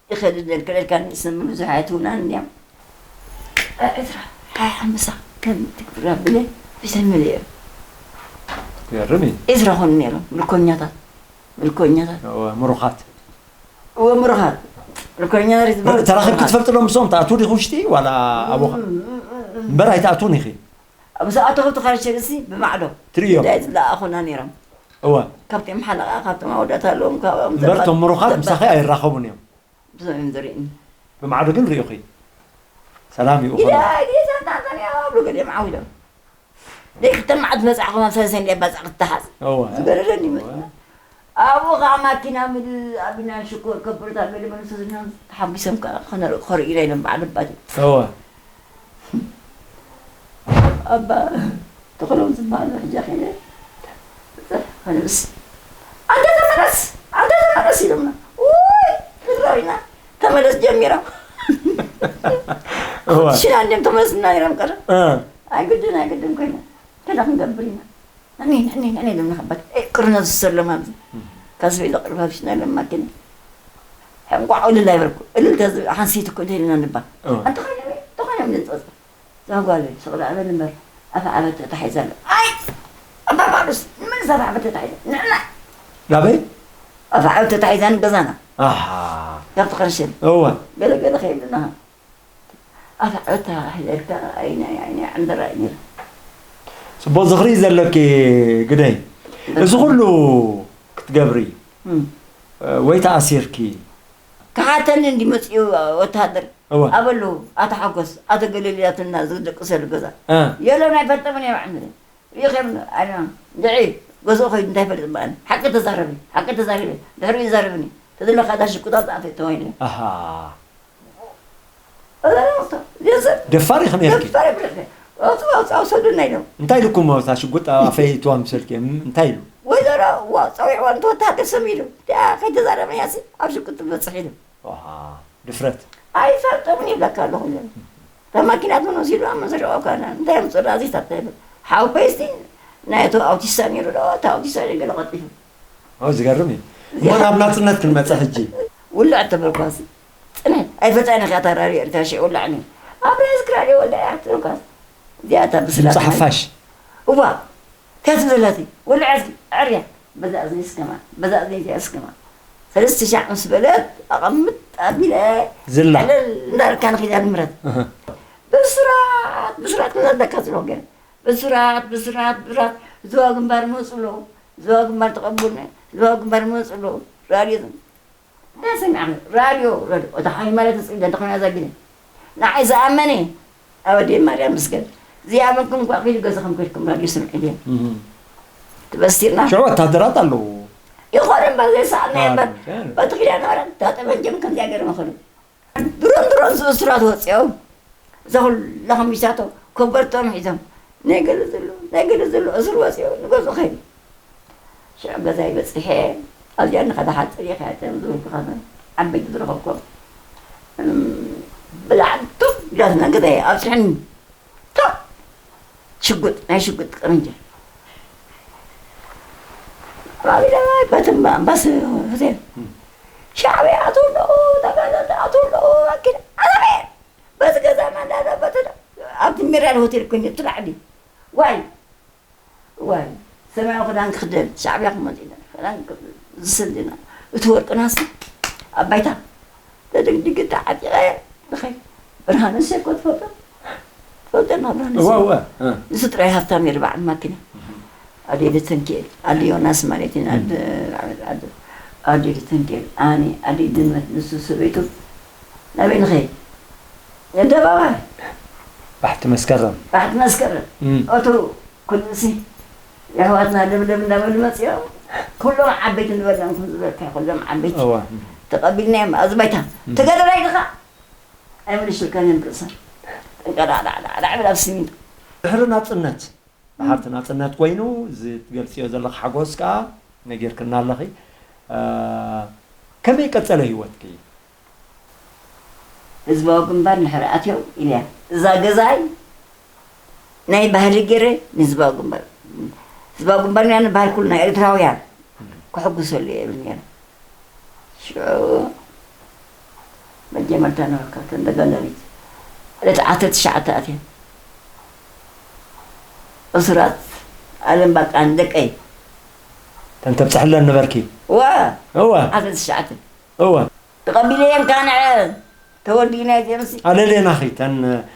ይኸድደን ከለልካ ንስም ብዙሕ ኣይትውናን እንዲያም ዕዝራ ሓያ ሓምሳ ከም ትግብራ ብለ ፊተን መሊኦም ገርም እዩ ዕዝራ ኾኑ ነይሮም ምልኮኛታት ምልኮኛታት እወ፣ ምሩኻት እወ ምሩኻት ምልኮኛ ሪት ተራኺብኪ ትፈልጢ ዶ ምስኦም ትኣትዉ ዲኹ ውሽጢ ዋላ ኣቦኻ እምበር ኣይትኣትዉን ኢኺ ኣብ ሰኣቱ ከብቲ ካርሸልሲ ብማዕዶ ትርእዮም ዳይ ዝለኣኹና ነይሮም እወ ካብቶም ሓለቓ ካብቶም ኣወዳት ኣለዎም ካብኦም እምበር እቶም ምሩኻት ምሳኺ ኣይራኸቡን እዮም ብሰብ እዮም ዝርእኒ ብማዕዶ ግን ርእዩኺ ሰላም እዩ ኢዳ ኾነ ኢዳ ታንዛንያ ኣብሉ ገሊኦም ዓው ኢሎም ደይ ክልተ መዓት መጻዕኹም ኣብ ሰለሰን ደይ ባጻዕ ክትሓዝ እወ ዝበረደኒ ይመስል ኣብኡ ከዓ ማኪና ምድ ኣቢና ሽኮር ከበርታ ገለ መልሶ ዝና ተሓጒሶም ከዓ ከነርኢ ከርእዩና ኢሎም በዓል ኣባት እዩ እወ ኣባ ተኽሎም ዝበሃል ሕጃ ከይደ ከነብስ ኣንተ ተመለስ ኣንተ ተመለስ ኢሎምና ውይ ትራዊና ተመለስ ጀሚሮም እወ ሽና እንዲም ተመለስና ኢሎም ቀረ እ ኣይግድን ኣይግድን ኮይና ከዳ ክንገብር ኢና ንዕኒ ንዕኒ ንዕኒ ኢሎም ንኸባት ቅርነ ዝሰሎም ኣብዚ ካስቤ ዘቕርብ ኣብሽና ኢሎም ማኪና ሕንቋዕ እልል ኣይበልኩ እልል ተዝብል ሓንሰይቲ እኮ እንተኢልና ንባ እወ እንተኾይኖም እንተኾይኖም ንፀፅ ዛጓለ ስቕላ ኣበል እምበር ኣፈ ዓበት ተታሒዘ ኣሎ ኣይ ኣባ ጳውሎስ ንመን እዛ ኣፈ ዓበት ተታሒዘ ንዕና ናበይ ኣፈ ዓበት ተታሒዛ ንገዛና ኣሃ ካብቲ ኸርሽን እወ ገለገለ ከይብልና ኣፈ ዓበት ተታሒዘልካ ኣይናይ ኣይናይ ዕንደራ እዩ ነይሩ ፅቡቅ ዝኽሪ ዘለኪ ግደይ እዚ ኩሉ ክትገብሪ እም። ወይ ተኣሲርኪ ክሓተኒ እንዲ መፅኡ ወታደር እወ ኣበሉ ኣቶ ሓጎስ ኣቶ ገለልያትና ዝደቅሰሉ ገዛ እ የሎ ናይ ፈልጠምን እየ ባዕል ሪኸም ኣና ድዒ ገዝኦ ከይዱ እንታይ ፈልጥ በኣል ሓቂ ተዛረቢ ሓቂ ተዛረቢ ድሕሪኡ ይዛረብኒ ተዘለካ እዛ ሽቁጣ ዝኣፈ ተባሂለ ኣሃ የሰብ ደፋር ኢኺ ነርኪ ደፋር ይብልዕ ኣውፅእ ኣውፅእ ኣውሰዱና ኢሎም እንታይ ኢልኩም እታ ሽጉጥ ኣብ ኣፈይ እትዋ ምሰልኪ እም፣ እንታይ ኢሉ ወይዘሮ ዋ ፀዊዕዋ እንተ ወታደር ሰሚሉ እቲኣ ከይተዛረበ ያሲ ኣብ ሽቁጥ ትበፅሕ ኢሉ ኣሃ፣ ድፍረት ኣይፈልጦምን ይብለካ ኣለኹ ኢለ እታ ማኪናት ምን ወሲዱ ኣብ መዘሪኦ ካና እንታይ ምፅራ ዚታት ይብል ሓው ፔስቲ ናይ እቶ ኣውቲስታ ነይሩ ዶ እታ ኣውቲስታ ገለ ቀጢፉ ኦ ዝገርም እዩ እሞ ናብ ናጽነት ክንመጽእ ሕጂ። ውልዕ ተበልኳሲ። ጽንሕ። ኣይፈልጣን ኢኻ እታ ራድዮ ኤርትራ ሽዑ ውላዕኒ። ኣብ ራስክ ራድዮ ወልደ እያ ትበልኳስ። እዚኣ እታ ብስራት ድምጺ ናይ ሓፋሽ። እዋ። እንታይ ትብል ዘላ እቲ? ውልዕ እስኪ፣ ዕርያ። በዛ እዝኒ እስከማ፣ በዛ እዝኒ እዚኣ እስከማ። ሰለስተ ሻዕ ምስ በለት፣ ኣቐምጥ ኣቢለ፣ ዝላ። ዕልል እንዳበልካ ንኺዳ ንምረት። እህ። ብስራት፣ ብስራት ክዘለካ ዝሎ ገለ። ብስራት፣ ብስራት፣ ብስራት፣ ዝዋ ግንባር መጹ ኣሎ። ዝዋ ግንባር ተቐቡልና። ዝዋ ግንባር መጹ ኣሎ። ራድዮ እንታይ ሰሚዕኺ? ራድዮ፣ ራድዮ። እታ ሓይ ማለት ትጽሊ እንተ ኾይና ዘግነ። ንዓይ ዝኣመነ፣ ኣብ ኣደይ ማርያም ምስገድ። ዝኣመንኩም እኳ ኺዱ ገዛኹም ከድኩም ራድዮ ስምዑ ኢልዮም። እህ። ትበስቲርና። ሽዑ ወታደራት ኣለዉ። ይኾነ እምበር ዘይሰኣልና ኣሉ፣ እምበር። ኣሉ። በቲ ኪዳነ ማርያም፣ እታ ጠበንጀም ከምዚኣ ገይሮም ይኸዱ። ድሮን ድሮን ዝእሱራት ወፂኦም፣ እዛ ኩላ ከሚሳቶ ኮበርቶም ሒዞም፣ ናይ ገለ ዘሎ፣ ናይ ገለ ዘሎ እሱር ወፂኦም ንገዝኡ ከይዱ። ሽዑ ገዛይ በፂሐ፣ ኣብዚኣ ንኸዳ ሓፂር እየ ከያተም ዝብልኩ ኸመ ዓበይቲ ዝረኸብኮም። እም፣ ብላዕሊ ቱም ኢላትና ገዛይ ኣብፅሕኒ። ታ! ሽጉጥ፣ ናይ ሽጉጥ ቅርንጃ። ኣባቢለ በትም ኣምባስ ሆቴል። እም። ሻዕብያ ኣትው ኣለዉ፣ ተጋደልቲ ኣትው ኣለዉ፣ ኣኪለ፣ ኣዛብየ! በዚ ገዛና እንዳዘበተ ዶ? ኣብቲ ሚራል ሆቴል ኮይኑ፣ እቲ ላዕሊ። ዋይ! ዋይ! ሰማያዊ ክዳን ክኽደን፣ ሻዕብያ ክመጽእ ኢለ። ክዳን ክ-፣ ዝስል ዲና። እቲ ወርቅናስ ኣብ ባይታ። ተደግዲገ ተዓጢቐ ንኸይድ። ብርሃነ ሴኮ ትፈልጦ? ትፈልጦ ና ብርሃነ እወ፣ ሴኮ? እወ፣ እ። ንሱ ጥራይ ሃብታም ነይሩ በዓል ማኪና። እህ። ኣደይ ልተንኪኤል፣ ኣደ ዮናስ ማለት እዩ። ኣደ፣ ኣደ፣ ኣደ ልተንኪኤል፣ ኣነ፣ ኣደ ድመት፣ ንሱ ሰበይቱ። ናበይ ንኸይድ? ኣደባባይ። ባሕቲ መስከረም። ባሕቲ መስከረም። እም። እቱ ኩሉሲ የሕዋትና ለምለም እንዳበሉ መጺኦም፣ ኩሎም ዓበይቲ ንበሎም፣ ከም ዝበልካ ኩሎም ዓበይቲ እዋ። ተቐቢልናዮም። ኣብዚ ባይታ፣ እም። ተጋዳላይ ድኻ? ኣይመልሽልካን እዮም ርእሳ። ጠንቀዳዕዳዕዳዕ ብላ ኣብ ሲሚንቶ። ድሕሪ ናጽነት፣ ድሓርቲ ናጽነት ኮይኑ፣ እዚ ትገልጽዮ ዘለኺ ሓጎስ ከኣ ነጊርክና ኣለኺ። እ፣ ከመይ ቀጸለ ህይወትኪ? ህዝባዊ ግንባር እንድሕር ኣትዮም ኢለ እያ። እዛ ገዛይ ናይ ባህሊ ገይረ ንህዝባዊ ግንባር፣ ህዝባዊ ግንባር ኢና ንበሃል ኩልና ኤርትራውያን ክሕጉሰሉ እየ እብል ነይረ። ሽዑ መጀመርታ ነበርካ ተን ተጋዳሊት ዕለት ዓሰርተ ትሽዓተ ኣትየን እሱራት ኣለም ባቃን ደቀይ። ተን ተብጽሕለን ነበርኪ? እወ። እወ። ዓሰርተ ትሽዓተ። እወ። ተቐቢለየን ካንዐ ተወዲእና እየን ሲ ኣለልየናኺ፣ ተን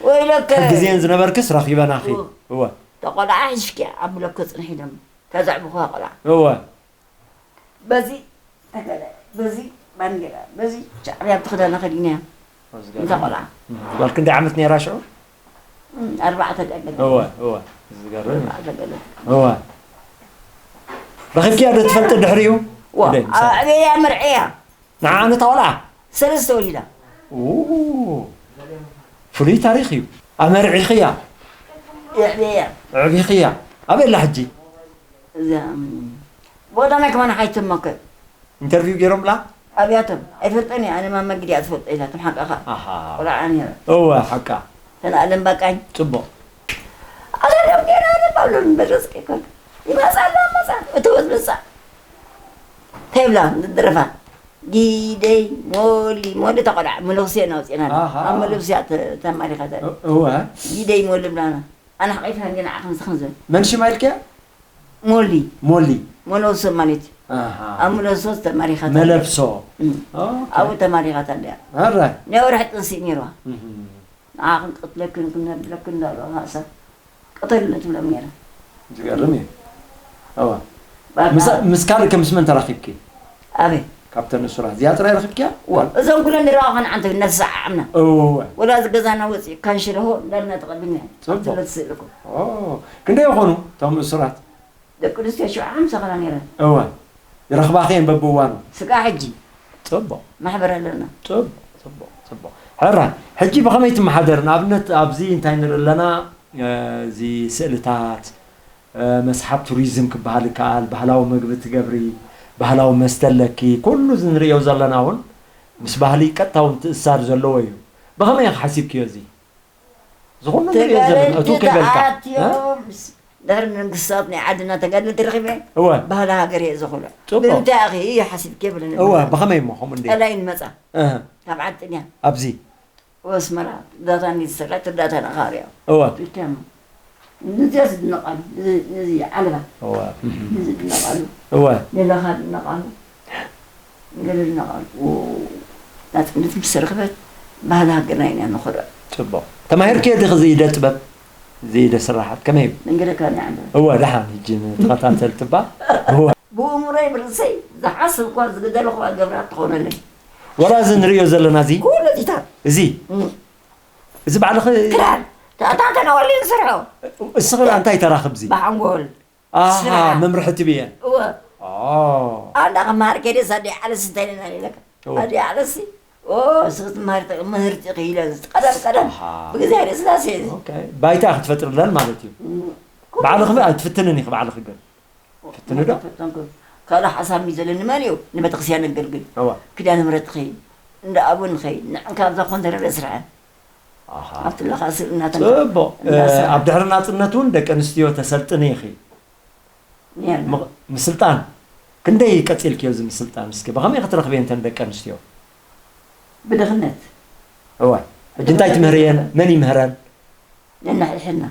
ወይለከ። ሕግዜን ዝነበርክስ ረኺበናኺ። እወ። እወ። ተቆልዓ ሒዝኪ ኣብ ብሎኮ ጽንሒ ኢሎም ተዘዕብኹዋ ቆልዓ። እወ። በዚ ተገለ፣ በዚ ባንዴራ፣ በዚ ሻዕብያ ብቲ ክዳና ከዲና እያ። እዛ ቆልዓ። እም፣ ጓል ክንደይ ዓመት ነይራ ሽዑ? እም፣ ኣርባዕተ ደቀ። እወ፣ እወ። ዝገርም እዩ። ኣርባዕተ ደቀ። እወ። ረኺብኪያ ዶ ትፈልጢ ድሕሪኡ? እወ፣ ግደይ፣ ምሳሌ። ኣዕብየያ መርዕያ። ንዓ ነታ ቆልዓ? ሰለስተ ወሊዳ። ኡ፣ ፍሉይ ታሪኽ እዩ። ኣመርዒኽያ? የዕብየያ። ኣዕቢኽያ? ኣበይ ኣላ ሕጂ? እዛ፣ እም፣ ቦታ ናይ ከማን ሓይትመከ። ኢንተርቪው ገይሮምላ? ኣብያቶም። ኣይፈልጠን እየ፣ ኣነ ማማ ግዲ እያ ትፈልጦ ኢላ፣ ትም ሓቃኻ። ኣሃ። ቆልዓ ነይረ። እወ፣ ሓቃ። ተን ኣለም ባቃኝ። ጽቡቕ። ኣለም ገይራ ኣለም ኣብሎን በረስ ከይኮን። ይመጻ ኣላ፣ መጻ። እተወት መጻ። ተይብላ፣ ደረፋ። ጊደይ፣ ሞሊ፣ ሞሊ ተቆልዓ፣ መለኩሴ እናውፅእና ኣላ። ኣሃ። ኣብ መለኩሲያ ተ-፣ ተማሪኻ ተ-፣ እ-፣ እወ። ጊደይ ሞሊ ብላና። ኣነ ሓቂፍና እንዲና ዓቕሚ ዝኽንዘብ። መን ሽማ ኢልክያ? ሞሊ። ሞሊ። ሞሎሶ ማለት እዩ። ኣሃ። ኣብ ሞሎሶ ተማሪኻታ። መለብሶ። እም። ኦኬ። ኣብኡ ተማሪኻታ እንዲያ። ኣረ። ናይ ወርሒ ጥንሲ ነይርዋ። እህ። ንዓ ክንቀትለክን ክነብለክን እንዳበሉ ሃሳ ቅተሉኒ ትብሎም ነይራ። ዝገርም እዩ። እዋ። በቃ። ምስ፣ ምስ ካልእ ከ ምስ መን ተራኺብኪ? ኣበይ? ካብተን እሱራት። እዚኣ ጥራይ ረኺብኪያ? እዋ። እዞም ኩለን ንረኣኸን ዓንተ ነተሰዓዓምና። እወ። ወላ እዚ ገዛና ወፂኡ ካንሽለሆ እንዳልና ተቐቢልና። ጽቡቕ። ኣብቲ ስእልኩም። ኦ፣ ክንደይ ይኾኑ እቶም እሱራት? ደቂ ኣንስትዮ ሽዑ ሓምሳ ኸላ ነይረን። እወ። ይረኽባኺ እየን በብእዋኑ። ስጋዕ ሕጂ። ጽቡቕ። ማሕበር ኣለና። ጽቡቕ፣ ጽቡቕ፣ ጽቡቕ። ሕራይ፣ ሕጂ ብኸመይ ትመሓደር? ንኣብነት ኣብዚ እንታይ ንርኢ ኣለና? እ፣ እዚ ስእልታት፣ እ፣ መስሓብ ቱሪዝም ክበሃል ይከኣል፣ ባህላዊ መግቢ ትገብሪ፣ ባህላዊ መስተ ኣለኪ፣ ኩሉ እዚ ንርእዮ ዘለና እውን ምስ ባህሊ ቀጥታዊ ምትእስሳር ዘለዎ እዩ። ብኸመይ ኢኺ ሓሲብክዮ እዚ? ዝኹሉ ንርእዮ ዘለና፣ ተጋደልቲ እቱ ከይበልካ፣ እ? ተኣትዮም፣ ድሕሪ ንግስታት ናይ ዓድና ተጋደልቲ ረኺበ እወ ባህሊ ሃገር እየ ዘኹልዕ። ጽቡቕ። ብምንታይ ኣኺ ይሓሲብኪ የብለኒ። እወ ብኸመይ እሞ ከምኡ እንደ ቀላይ ንመጻ እህ ካብ ዓድጥንያ ኣብዚ ወስመራ ዳታ እንዲትሰራ ትዳታ ነኻርያ እወ ትልከም ንዚያ ዝድነቃሉ ንዚ ዓለባ እወ ንዚ ድነቃሉ እወ ሌላኻ ድነቃሉ ገለ ድነቃሉ ናጽነት ምስ ረኽበት ባህሊ ሃገርና ኢና ንኾርዕ። ጽቡቕ። ተማሂርክዮ ዲኺ እዚ ኢደ ጥበብ እዚ ኢደ ስራሓት ከመይ እዩ? መንገደካ ንዓለ እወ ደሓን ሕጂ ንተኸታተልቲ እባ እወ ብእምሮይ ብርእሰይ ዝሓሰብኳ ዝገደልኳ ገብራ ትኾነለይ ወላ እዚ ንርእዮ ዘለና እዚ ኩሉ ቲታት እዚ እዚ ባዕልኺ ክዳን ተኣታተና ወሊ ንሰርሖ እስኺ እንታይ ተራኽብ እዚ ብሓንጎል ኣሃ ስራሕ። መምርሒ ትብየ እወ ኦ ኣንዳ ከማር ከደ ሳዲ ዓለስ እንታይ ለና ይለካ እወ። ኣዲ ዓለሲ ኦ ስክት ማርተ ምህርቲ ኺለ ቀደም ቀደም ኣሃ። ብግዜ ኃይለ ስላሴ ኦኬ ባይታ ክትፈጥርለን ማለት እዩ ባዕልኺ ኣይትፍትንን ኢኺ ባዕልኺ ግን ፍትኒ ዶ ፈተንኩ ካልእ ሓሳብ እዩ ዘለኒ መን እዩ ንቤተክርስትያን ነገልግል እወ ክዳን ምረትኺ እንዳ ኣቡንኺ ንዕን ካብዛ ኮንተረር ስርሐ ኣሃ ኣብቲ ለኻ ስእልናተ ጽቡቕ ኣብ ድሕሪ ናጽነት እውን ደቂ ኣንስትዮ ተሰልጥኒ ኢኺ ነርና ም- ምስልጣን ክንደይ ቀጺልክዮ እዚ ምስልጣን እስኪ ብኸመይ ክትረኽብየን እተን ደቂ ኣንስትዮ ብድኽነት እወ ሕጂ እንታይ ትምህርየን መን ይምህረን ነንሕድሕድና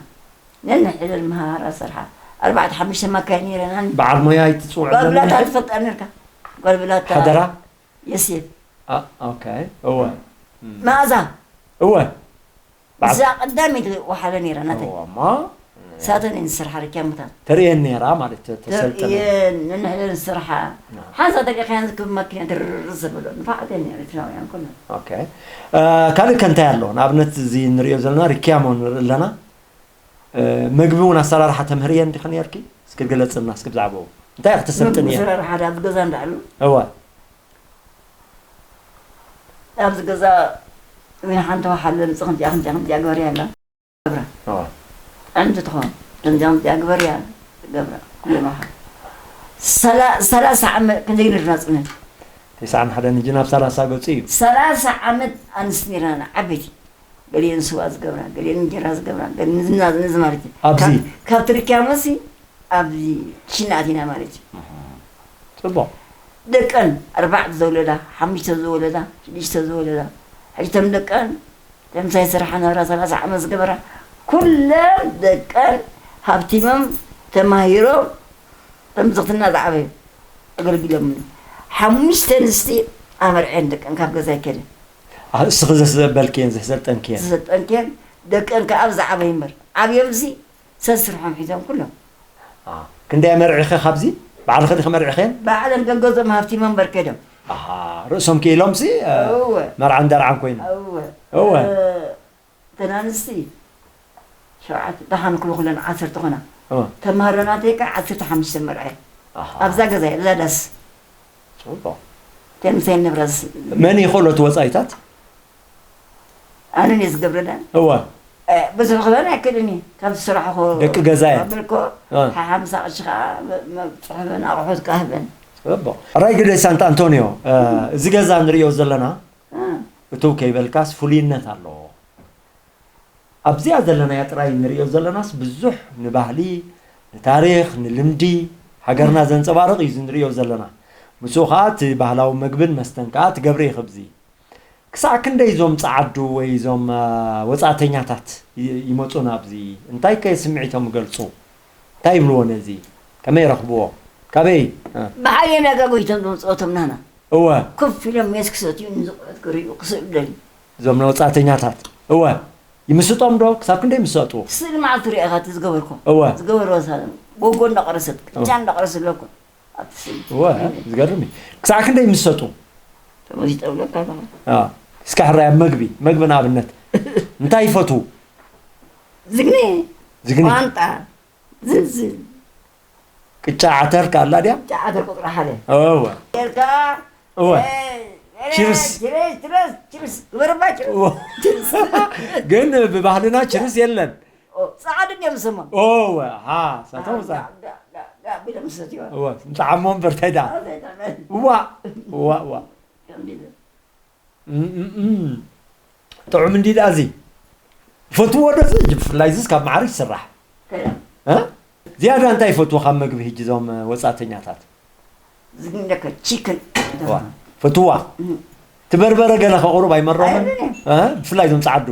ነንሕድር መሃራ ሰርሓ ኣርባዕተ ሓሙሽተ ማካይ ነይረናን በዓል ሞያ ኣይትጽውዕለን ጓልብላታ ኢኺ? ትፈልጣ ነርካ ጓልብላታ ሓደራ የሴፍ ኣ- ኦኬ እወ መኣዛ እወ በዓል- እዛ ቀዳመይቲ ወሓለ ነይራ ናተይ እወ እሞ ሳተን እየን ዝሰርሓ ርክያምታት ተርእየን ነይራ ማለት ተ- ተሰልጥነ ተርእየን ነንሕደን ዝሰርሓ ሓንሳ ደቂኻያን ዝክብ ማኪና ትርር ዘበሎ ንፋዓተን ኤርትራውያን ኩለን ኦኬ እ፣ ካልእ ከ እንታይ ኣሎ ንኣብነት እዚ ንሪኦ ዘለና ሪክያሞ ንርኢ ኣለና እ፣ መግቢ እውን ኣሰራርሓ ተምህርየን ዲኸ ነርኪ እስኪ ግለፅልና እስኪ ብዛዕባኡ እንታይ ኢኺ ተሰልጥንየ ሰራርሓ ኣብ ገዛ እንዳኣሉ እወ ኣብዚ ገዛ ዊን ሓንቲ ወሓለ ምፅ ከምዚኣ ከምዚኣ ከምዚኣ ግበርያ ኣላ ገብራ እወ ጥዕምቲ ትኾን ከምዚኣ ከምዚኣ ግበርያ ገብራ ኩሉ መሓ ሰላ- ሰላሳ ዓመት ክንደይ ነርና ፅነት ተስዓን ሓደን ሕጂ ናብ ሰላሳ ገፁ እዩ ሰላሳ ዓመት ኣንስቲ ነርና ዓበይቲ ገሊአን ስዋ ዝገብራ ገሊአን እንጀራ ዝገብራ ገሊአን ንዝና ንዚ ማለት እዩ ኣብዚ? ካብ- ካብ ትርክያ መሲ ኣብዚ ሽና ኣቲና ማለት እዩ ፅቡቕ ደቀን ኣርባዕተ ዘውለዳ ሓሙሽተ ዘወለዳ ሽዱሽተ ዘወለዳ ሕጂ እቶም ደቀን ከምሳይ ስራሓ ናብራ ሰላሳ ዓመት ዝገበራ ኩለን ደቀን ሃብቲሞም ተማሂሮም ተምዝኽትና ዝዓበዩ ኣገልጊሎምኒ ሓሙሽተ ኣንስቲ ኣመርዐን ደቀን ካብ ገዛ ይከደ አ፣ እስኺ ዘሰበልክየን ዘሰልጠንክየን ዝሰልጠንክየን ደቀን ከኣ ኣብ ዝዓበዩ እምበር ዓብዮምሲ ሰስርሖም ሒዞም ኩሎም አ፣ ክንደይ መርዒኸ ካብዚ ባዕልኺ ዲኺ መርዒኸን ባዕለን ገንገዞም ሃብቲሞም እምበር ከይዶም ኣሃ ርእሶም ክኢሎምሲ እ፣ እወ መርዓን ደርዓን ኮይኖም እወ እወ እተን ኣንስቲ ሸውዓተ ደሓን ክሉ ኩለን ዓሰርተ ኮና እወ ተማሃሮ ናተይ ከዓ ዓሰርተ ሓሙሽተ መርዐ ኣሃ ኣብዛ ገዛ እያ እዛ ዳስ ፅቡቕ ከምሰይ ንብረስ መን ይኽእሎ እቲ ወፃኢታት ኣነ እየ ዝገብረለን እወ እ፣ ብዙሕ ክበን ኣይክእልን እየ ካብ ዝስራሕኹ ደቂ ገዛ እየ። በልኮ እ። ሓምሳ ቅርሺ ከዓ መ- መ- ፅሑፍን ኣቑሑት ካህበን ፅቡቕ ራይ ግደ ሳንት ኣንቶኒዮ እ፣ እዚ ገዛ ንሪኦ ዘለና እ፣ እትው ከይበልካስ ፍሉይነት ኣለዎ ኣብዚኣ ዘለናያ ጥራይ ንሪኦ ዘለናስ ብዙሕ ንባህሊ ንታሪክ ንልምዲ ሃገርና ዘንፀባርቕ እዩ እዚ ንሪኦ ዘለና ምስኡ ከዓ እቲ ባህላዊ መግብን መስተን ከዓ ትገብሪ ኢኽብዚ ክሳዕ ክንደይ እዞም ጸዓዱ ወይ እዞም አ፣ ወጻእተኛታት ይ- ይመጹ ናብዚ እንታይ ከ ስምዒቶም ይገልጹ እንታይ ይብልዎ ነዚ ከመይ ይረኽብዎ ካበይ አ፣ ብሓየና ጋጎይቶም ዝመፅኦቶም ናና እወ ኮፍ ኢሎም ሜስ ክሰትዩ ንዝቑሑት ክርእዩ ክስእሉ ደልዩ እዞም ንወጻእተኛታት እወ ይምስጦም ዶ ክሳብ ክንደይ ይምሰጡ ስእሊ መዓልቲ ሪእኻ እቲ ዝገበርኮ እወ ዝገበርዎ ሳለም ጎጎ እንዳቆረሰት ቅጫ እንዳቆረስ ኣለኩ ኣብቲ ስእሊ እወ ዝገርም እዩ ክሳዕ ክንደይ ይምሰጡ ተመዚጠ ብለካ ኣለኹ አ፣ እስከ ሕራይ ኣብ መግቢ መግቢ ንኣብነት እንታይ ይፈትዉ ዝግኒ ዝግኒ ቋንጣ ዝልዝል ቅጫ ዓተር ካላ ድያ ጫዓተር ቁፅሪ ሓደ እወ ጌርካ እወ እ፣ እ፣ ቺርስ። ቺርስ ቺርስ ቺርስ ግበርባ ቺርስ እወ። ግን ብባህልና ችርስ የለን ኦ፣ ፃዓዱ እዮም ዝሰሞም እወ ሃ ሳቶም ፃ ቢሎም ዝሰትዮ እወ ንጣዓሞ እምበር እንታይ ደኣ እዋ እዋ እዋ እም፣ እም፣ እም። ጥዑም እንዲ ደኣ እዚ ፈትዎ ዶ እዚ ብፍላይ እዚ ካብ መዓር ይስራሕ እ? ዝያዳ እንታይ ይፈትዎ ካብ መግቢ ሕጂ እዞም ወጻእተኛታት? ዝግንደከ ቺክን ዋ፣ ፈትዋ። እቲ በርበረ ገለ ከቕሩብ ኣይመረምን? ኣይብልን። እ? ብፍላይ እዞም ጸዓዱ።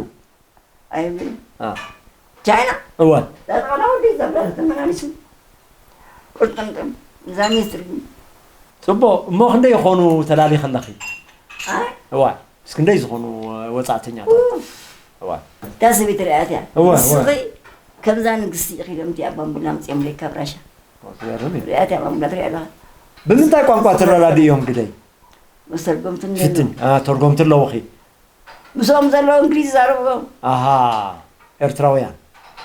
ኣይብልን። አ፣ ቻይና እወ። ዳጣላ ወዲ ዘብላ ተመላሊሱ ቁርጥምጥም እዛ ሚኒስትሪ ጽቡቕ። እሞ ክንደይ ይኾኑ ተላሊ ከለኺ? ኣይ እዋ፣ እስኪ ክንደይ ዝኾኑ ወጻእተኛታት? እዋ። እታ ሰበይቲ ርኣያት እያ። እወ፣ እወ። ንስኺ ከምዛ ንግስቲ ኢኺ ኢሎም እቲኣ ባምቡላ ኣምጺኦምለይ ካብ ራሻ። ትገርም እዩ። ርኣያት እያ ባምቡላ ትሪኣ ኣለኻ። ብምንታይ ቋንቋ ትረዳድእዮም ግደይ? መስተርጎምትን ፍትን ዘለዉ። አ፣ ተርጎምቲ ኣለዉኺ? ምስኦም ዘለዉ እንግሊዝ ይዛረብዎም። ኣሃ፣ ኤርትራውያን።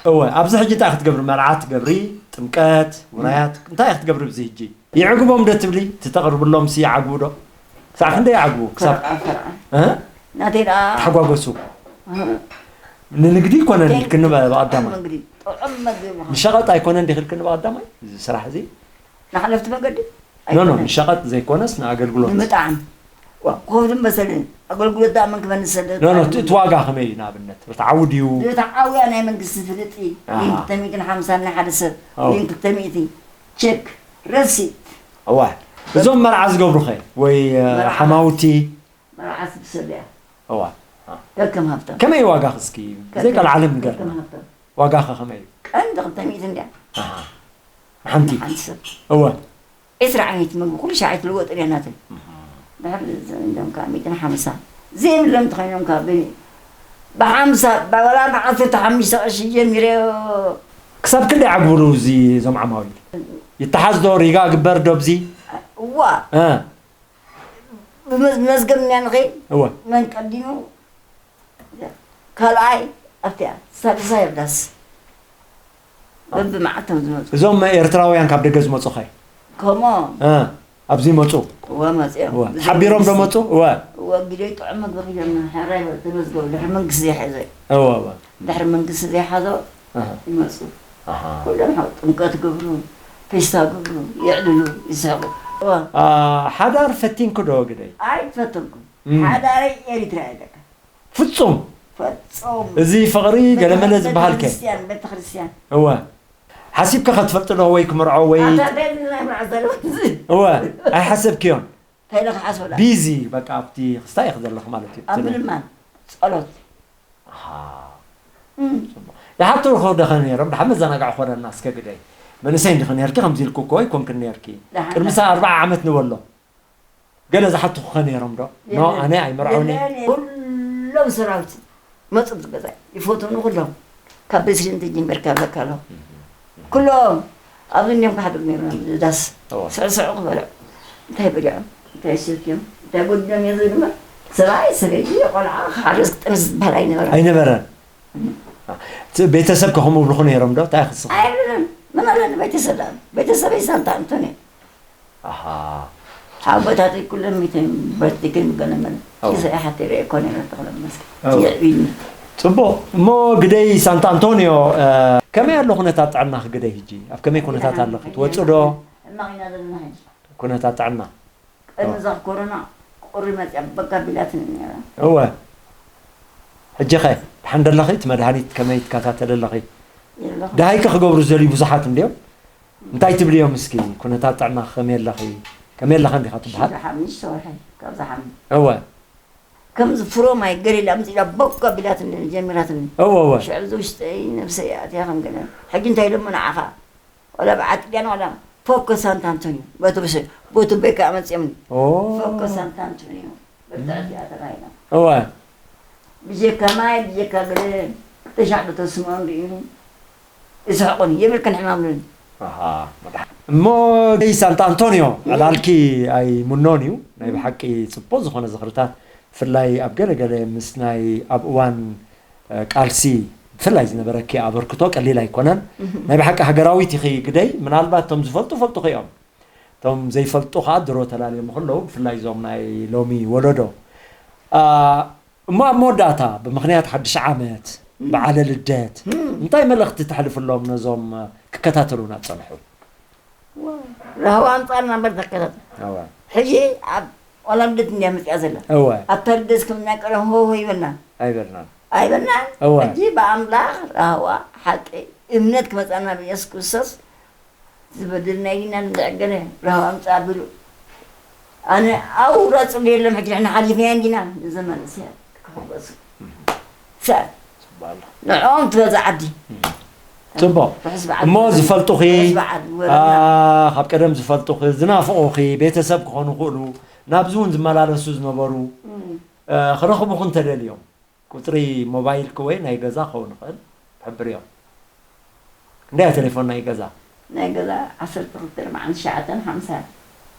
እወ፣ ኣብዚ ሕጂ እንታይ ክትገብሪ? መርዓ ትገብሪ፣ ጥምቀት፣ ውራያት፣ እንታይ ክትገብሪ ኣብዚ ሕጂ? ይዕግቦም ዶ ትብሊ? እቲ ተቕርብሎም ሲ ይዓግቡ ዶ? ክሳዕ ክንደይ ይዓግቡ? ክሳብ ፈረቓ ፈረቓ እ? ናተይ ደኣ ተሓጓገሱ። እህ፣ ንንግዲ ይኮነን ኢልክኒ በ-፣ ብቐዳማይ። ምግዲ ጥዑም መግቢ ምዃን። ንሸቐጥ ኣይኮነን ዲኺ ኢልክኒ ብቐዳማይ? እዚ ስራሕ እዚ? ንሓለፍቲ መገዲ ኖ፣ ኖ፣ ኣይኮነን። ንሸቐጥ ዘይኮነስ ንኣገልግሎት። ንምጣዕም። ዋ፣ ኮፍድን በሰልን ኣገልግሎት ደኣ መን ክመልስ ሰለ ኖ፣ ኖ፣ እቲ እቲ ዋጋ ከመይ እዩ ንኣብነት? ርትዓዊ ድዩ? ዝተዓውያ ናይ መንግስቲ ፍልጢ ኣሃ። ወይ ክልተ ሚእትን ሓምሳን ናይ ሓደ ሰብ ኣዎ። ወይ ክልተ ሚእቲ ቸክ ረሲት እዋ፣ እዞም መርዓ ዝገብሩኸ? ወይ፣ እ፣ መርዓ። ሓማውቲ? መርዓ ስብሰብ እያ እዋ። ከከም ሃብቶም ከመይ ዋጋ እስኪ? ብዘይ ቀልዓለም ንገርና። ከከም ሃብቶም ዋጋኸ ከመይ እዩ? ቀንዲ ክልተ ሚእቲ እንድያ ኣሃ። ሓንቲ? ሓንቲ ሰብ እወ። ዕስራ ዓይነት ምግቢ ኩሉ ሻዕ ኣይትልወጥን እያ ናተን። ድሕሪ እንደም ከዓ ሚእትን ሓምሳ ዘይብሎም እንተኾይኖም ከዓ ብ-፣ ብሓምሳ፣ ዋላ ብዓሰርተ ሓሙሽተ ቅርሺ ጀሚረ። ክሳብ ክንደይ ዓግብሉ እዚ እዞም ዓማዊል? ይተሓዝ ዶ? ሪጋ ግበር ዶ ኣብዚ? እዋ እ። ብመዝ-፣ መዝገብ እኒያ ንኸይድ እወ። መን ቀዲሙ ካልኣይ ኣብቲያ ሳልሳይ ኣብ ዳስ በብመዓልቶም ዝመፁ እዞም ኤርትራውያን ካብ ደገ ዝመፁ ኸ? ከምኦም እ፣ ኣብዚ ይመፁ? እወ መፅኦም እወ። ሓቢሮም ዶ መፁ? እወ። እወ ግደይ ጥዑም ምግቢ ሒዞም ሓራይ በል ተመዝገቡ ድሕሪ መንግስቲ ዘይሓዘ እወ፣ እወ። ድሕሪ መንግስቲ ዘይሓዞ ኣሃ። ይመፁ ኣሃ። ኩሎም ሓው ጥምቀት ገብሩ ፌስታ ገብሩ የዕልሉ ይስሕቁ እወ አ፣ ሓዳር ፈቲንኩ ዶ ግደይ? ኣይፈተንኩም እም። ሓዳረይ ኤሪትራ እየ በቃ ፍጹም። ፈጾም እዚ ፍቕሪ ገለመለ ዝበሃል ከ? ቤተክርስትያን ቤተክርስትያን እወ። ሓሲብካ ከ ትፈልጢ ዶ ወይ ክምርዖ ወይ? ኣታ እንታይ ናይ ምርዓት ዘለዋ እዚ እወ። ኣይሓሰብክዮን? እንታይ ኢለ ክሓስበላ ቢዚ በቃ ኣብቲ ክስታይ ኢኺ ዘለኺ ማለት እዩ። ኣብ ምልማን ጸሎት ኣሃ። እም። ይሓቱ ዶ ኸ ነይሮም? ደሓን መዘናግዒ ኮነና እስከ ግደይ። መንእሰይ እንዲኺ ነይርኪ ከምዚ ኢልኩ እኮ ኣይኮንክን ነይርኪ። ደሓን ቅድሚ ሰዓት ኣርብዓ ዓመት ንበሎ። ገለ ዝሓቱኹ ኸ ነይሮም ዶ? ኖ፣ የለን። ኣነ ኣይምርዖኒ። የለን። ኩሎም ሰራዊት መፁ ምስ ገዛይ ይፈትውኒ ኩሎም ካብ ፕሬዚደንት ጀሚርካ ኣለካ ኣለኹ ኩሎም ኣብዚ እኒኦም ክሓድሩ ነይሮም ዳስ እወ። ስዕስዑ ክበልዑ እንታይ በሊዖም እንታይ ሰትዮም እንታይ ጎዲሎም እዮም ዝብል እምበር ሰብኣይ ሰበይቲ ቆልዓ ሓደ ጥንስ ዝበሃል ኣይነበረን ኣይነበረን። እቲ ቤተሰብ ከ ከምኡ ብልኹ ነይሮም ዶ? እንታይ ክስኹ? ኣይብልን ምን ኣለኒ ቤተሰብ ደኣ ቤተሰበይ ሳንታ ኣንቶንዮ ኣሃ። ሓጎታተይ ኩሎም ሚተን በርቲክን ገለመለ ኣዎ። ኪሰ ሓተይ ርኤ ኮነ ተኽለ መስክ ኣዎ። ይዕብኒ ጽቡቕ። እሞ ግደይ ሳንታ ኣንቶንዮ፣ እ፣ ከመይ ኣሎ ኩነታት ጥዕናኺ ግደይ ሕጂ? ኣብ ከመይ ኩነታት ኣለኺ? ትወጽእ ዶ? ሕማቕ ኢና ዘለና ሕጂ ኩነታት ጥዕና? ቅድሚ እዛ ኮሮና ቁሪ መፅያ በቃ ቢላትኒ ነይራ እወ። ሕጂ ኸ? ደሓን ደለኺ? እቲ መድሃኒት ከመይ ትከታተሊ ኣለኺ? የለኹ ደሃይከ ክገብሩ ዝደልዩ ብዙሓት እንድዮም። እንታይ ትብልዮም እስኪ? ኩነታት ጥዕና ከመይ ኣለኺ? ከመይ ኣለኻ እንዲኻ ትበሃል? ሽዱሽተ ሓሙሽተ ወርሒ ካብ ዝሓሚ እወ። ከምዚ ፍሮማይ ገሊላ ኣምፂላ ቦኮ ኣቢላትኒ ጀሚራትኒ እወ፣ እወ። ሽዑ እዚ ውሽጠይ ነብሰይ ኣትያ ከም ገለ ሕጂ እንታይ ኢሎሞ ንዓኻ ዋላ በዓል ጥልያን ዋላ ፎኮ ሳንታ ኣንቶኒዮ በቲ ብሰ ቦቱ ቤካ ኣመፅኦምኒ ኦ። ፎኮ ሳንታ ኣንቶኒዮ በርትዐት እያ ተባሂላ እወ። ብጀካ ማይ ብጀካ ገለ ክልተ ሻዕ ዶ ተስምዖም ርኢኒ ይስሕቁኒ የብልክን ሕማም ሉኒ ኣሃ፣ መድሓ-፣ እሞ ሳንታ ኣንቶኒዮ ዕላልኪ ኣይምኖን እዩ። ናይ ብሓቂ ጽቡቕ ዝኾነ ዝኽርታት፣ ብፍላይ ኣብ ገለ ገለ ምስ ናይ ኣብ እዋን፣ እ፣ ቃልሲ ብፍላይ ዝነበረኪ ኣበርክቶ ቀሊል ኣይኮነን። ናይ ብሓቂ ሃገራዊት ኢኺ ግደይ። ምናልባት እቶም ዝፈልጡ ፈልጡኺ እዮም። እቶም ዘይፈልጡ ከኣ ድሮ ተላልዮም ከለዉ፣ ብፍላይ እዞም ናይ ሎሚ ወለዶ። ኣ፣ እሞ ኣብ መወዳእታ ብምኽንያት ሓድሽ ዓመት፣ በዓለ ልደት፣ እንታይ መልእኽቲ ተሕልፍሎም ነዞም ክከታተሉና ዝጸንሑ? ራህዋ ኣምጻልና እምበር ተከታተል ኣዋ። ሕጂ ኣብ ዋላ ልደት እንድያ መጽያ ዘላ እወ። ኣብታ ልደት ከም ናይ ቀደም ሆ ሆ ይበልና ኣይበልናን። ኣይበልናን እወ። ሕጂ ብኣምላኽ ራህዋ ሓቂ እምነት ክመጻና ብየሱስ ክርስቶስ ዝበደልናይ ዲና ንልዕገለ ራህዋ ኣምፅእ ኣቢሉ ኣነ ኣውራ ፅብ የለን ሕጂ ንሕና ሓሊፍናዮ እንዲና ንዘመን ክሕጎሱ ንዕኦም ትበዛ ዓዲ ፅቡቕ እሞ ዝፈልጡኺ ካብ ቀደም ዝፈልጡኺ ዝናፍቑኺ ቤተሰብ ክኾኑ ክእሉ ናብዚ እውን ዝመላለሱ ዝነበሩ ክረኽቡኺ እንተደልዮም ቁፅሪ ሞባይልኪ ወይ ናይ ገዛ ክኸውን ይኽእል ክሕብርዮም እንዳ ቴሌፎን ናይ ገዛ ናይ ገዛ ዓሰርተ ክልተ ኣርባዓን ትሽዓተን ሓምሳን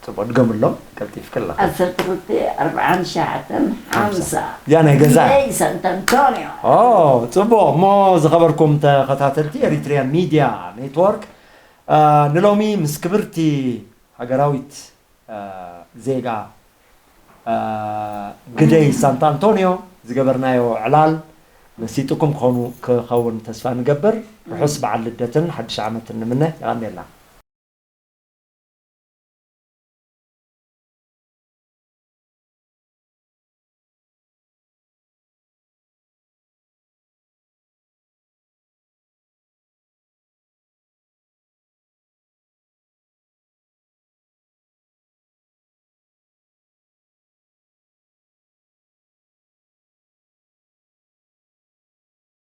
ፅቡቅ ድገምሎም ቀልጢፍኪ ኣለኺ ዓሰርተ ክልተ ኣርባዓን ትሽዓተን ሓምሳ ያ ናይ ገዛ ይ ሳንት ኣንቶኒዮ ፅቡቅ እሞ ዝኸበርኩም ተኸታተልቲ ኤሪትሪያን ሚድያ ኔትወርክ ንሎሚ ምስ ክብርቲ ሃገራዊት ዜጋ ግደይ ሳንታ ኣንቶንዮ ዝገበርናዮ ዕላል መሲጥኩም ክኾኑ ክኸውን ተስፋ ንገብር። ርሑስ በዓል ልደትን ሓድሽ ዓመትን ንምነ። የቐንየልና።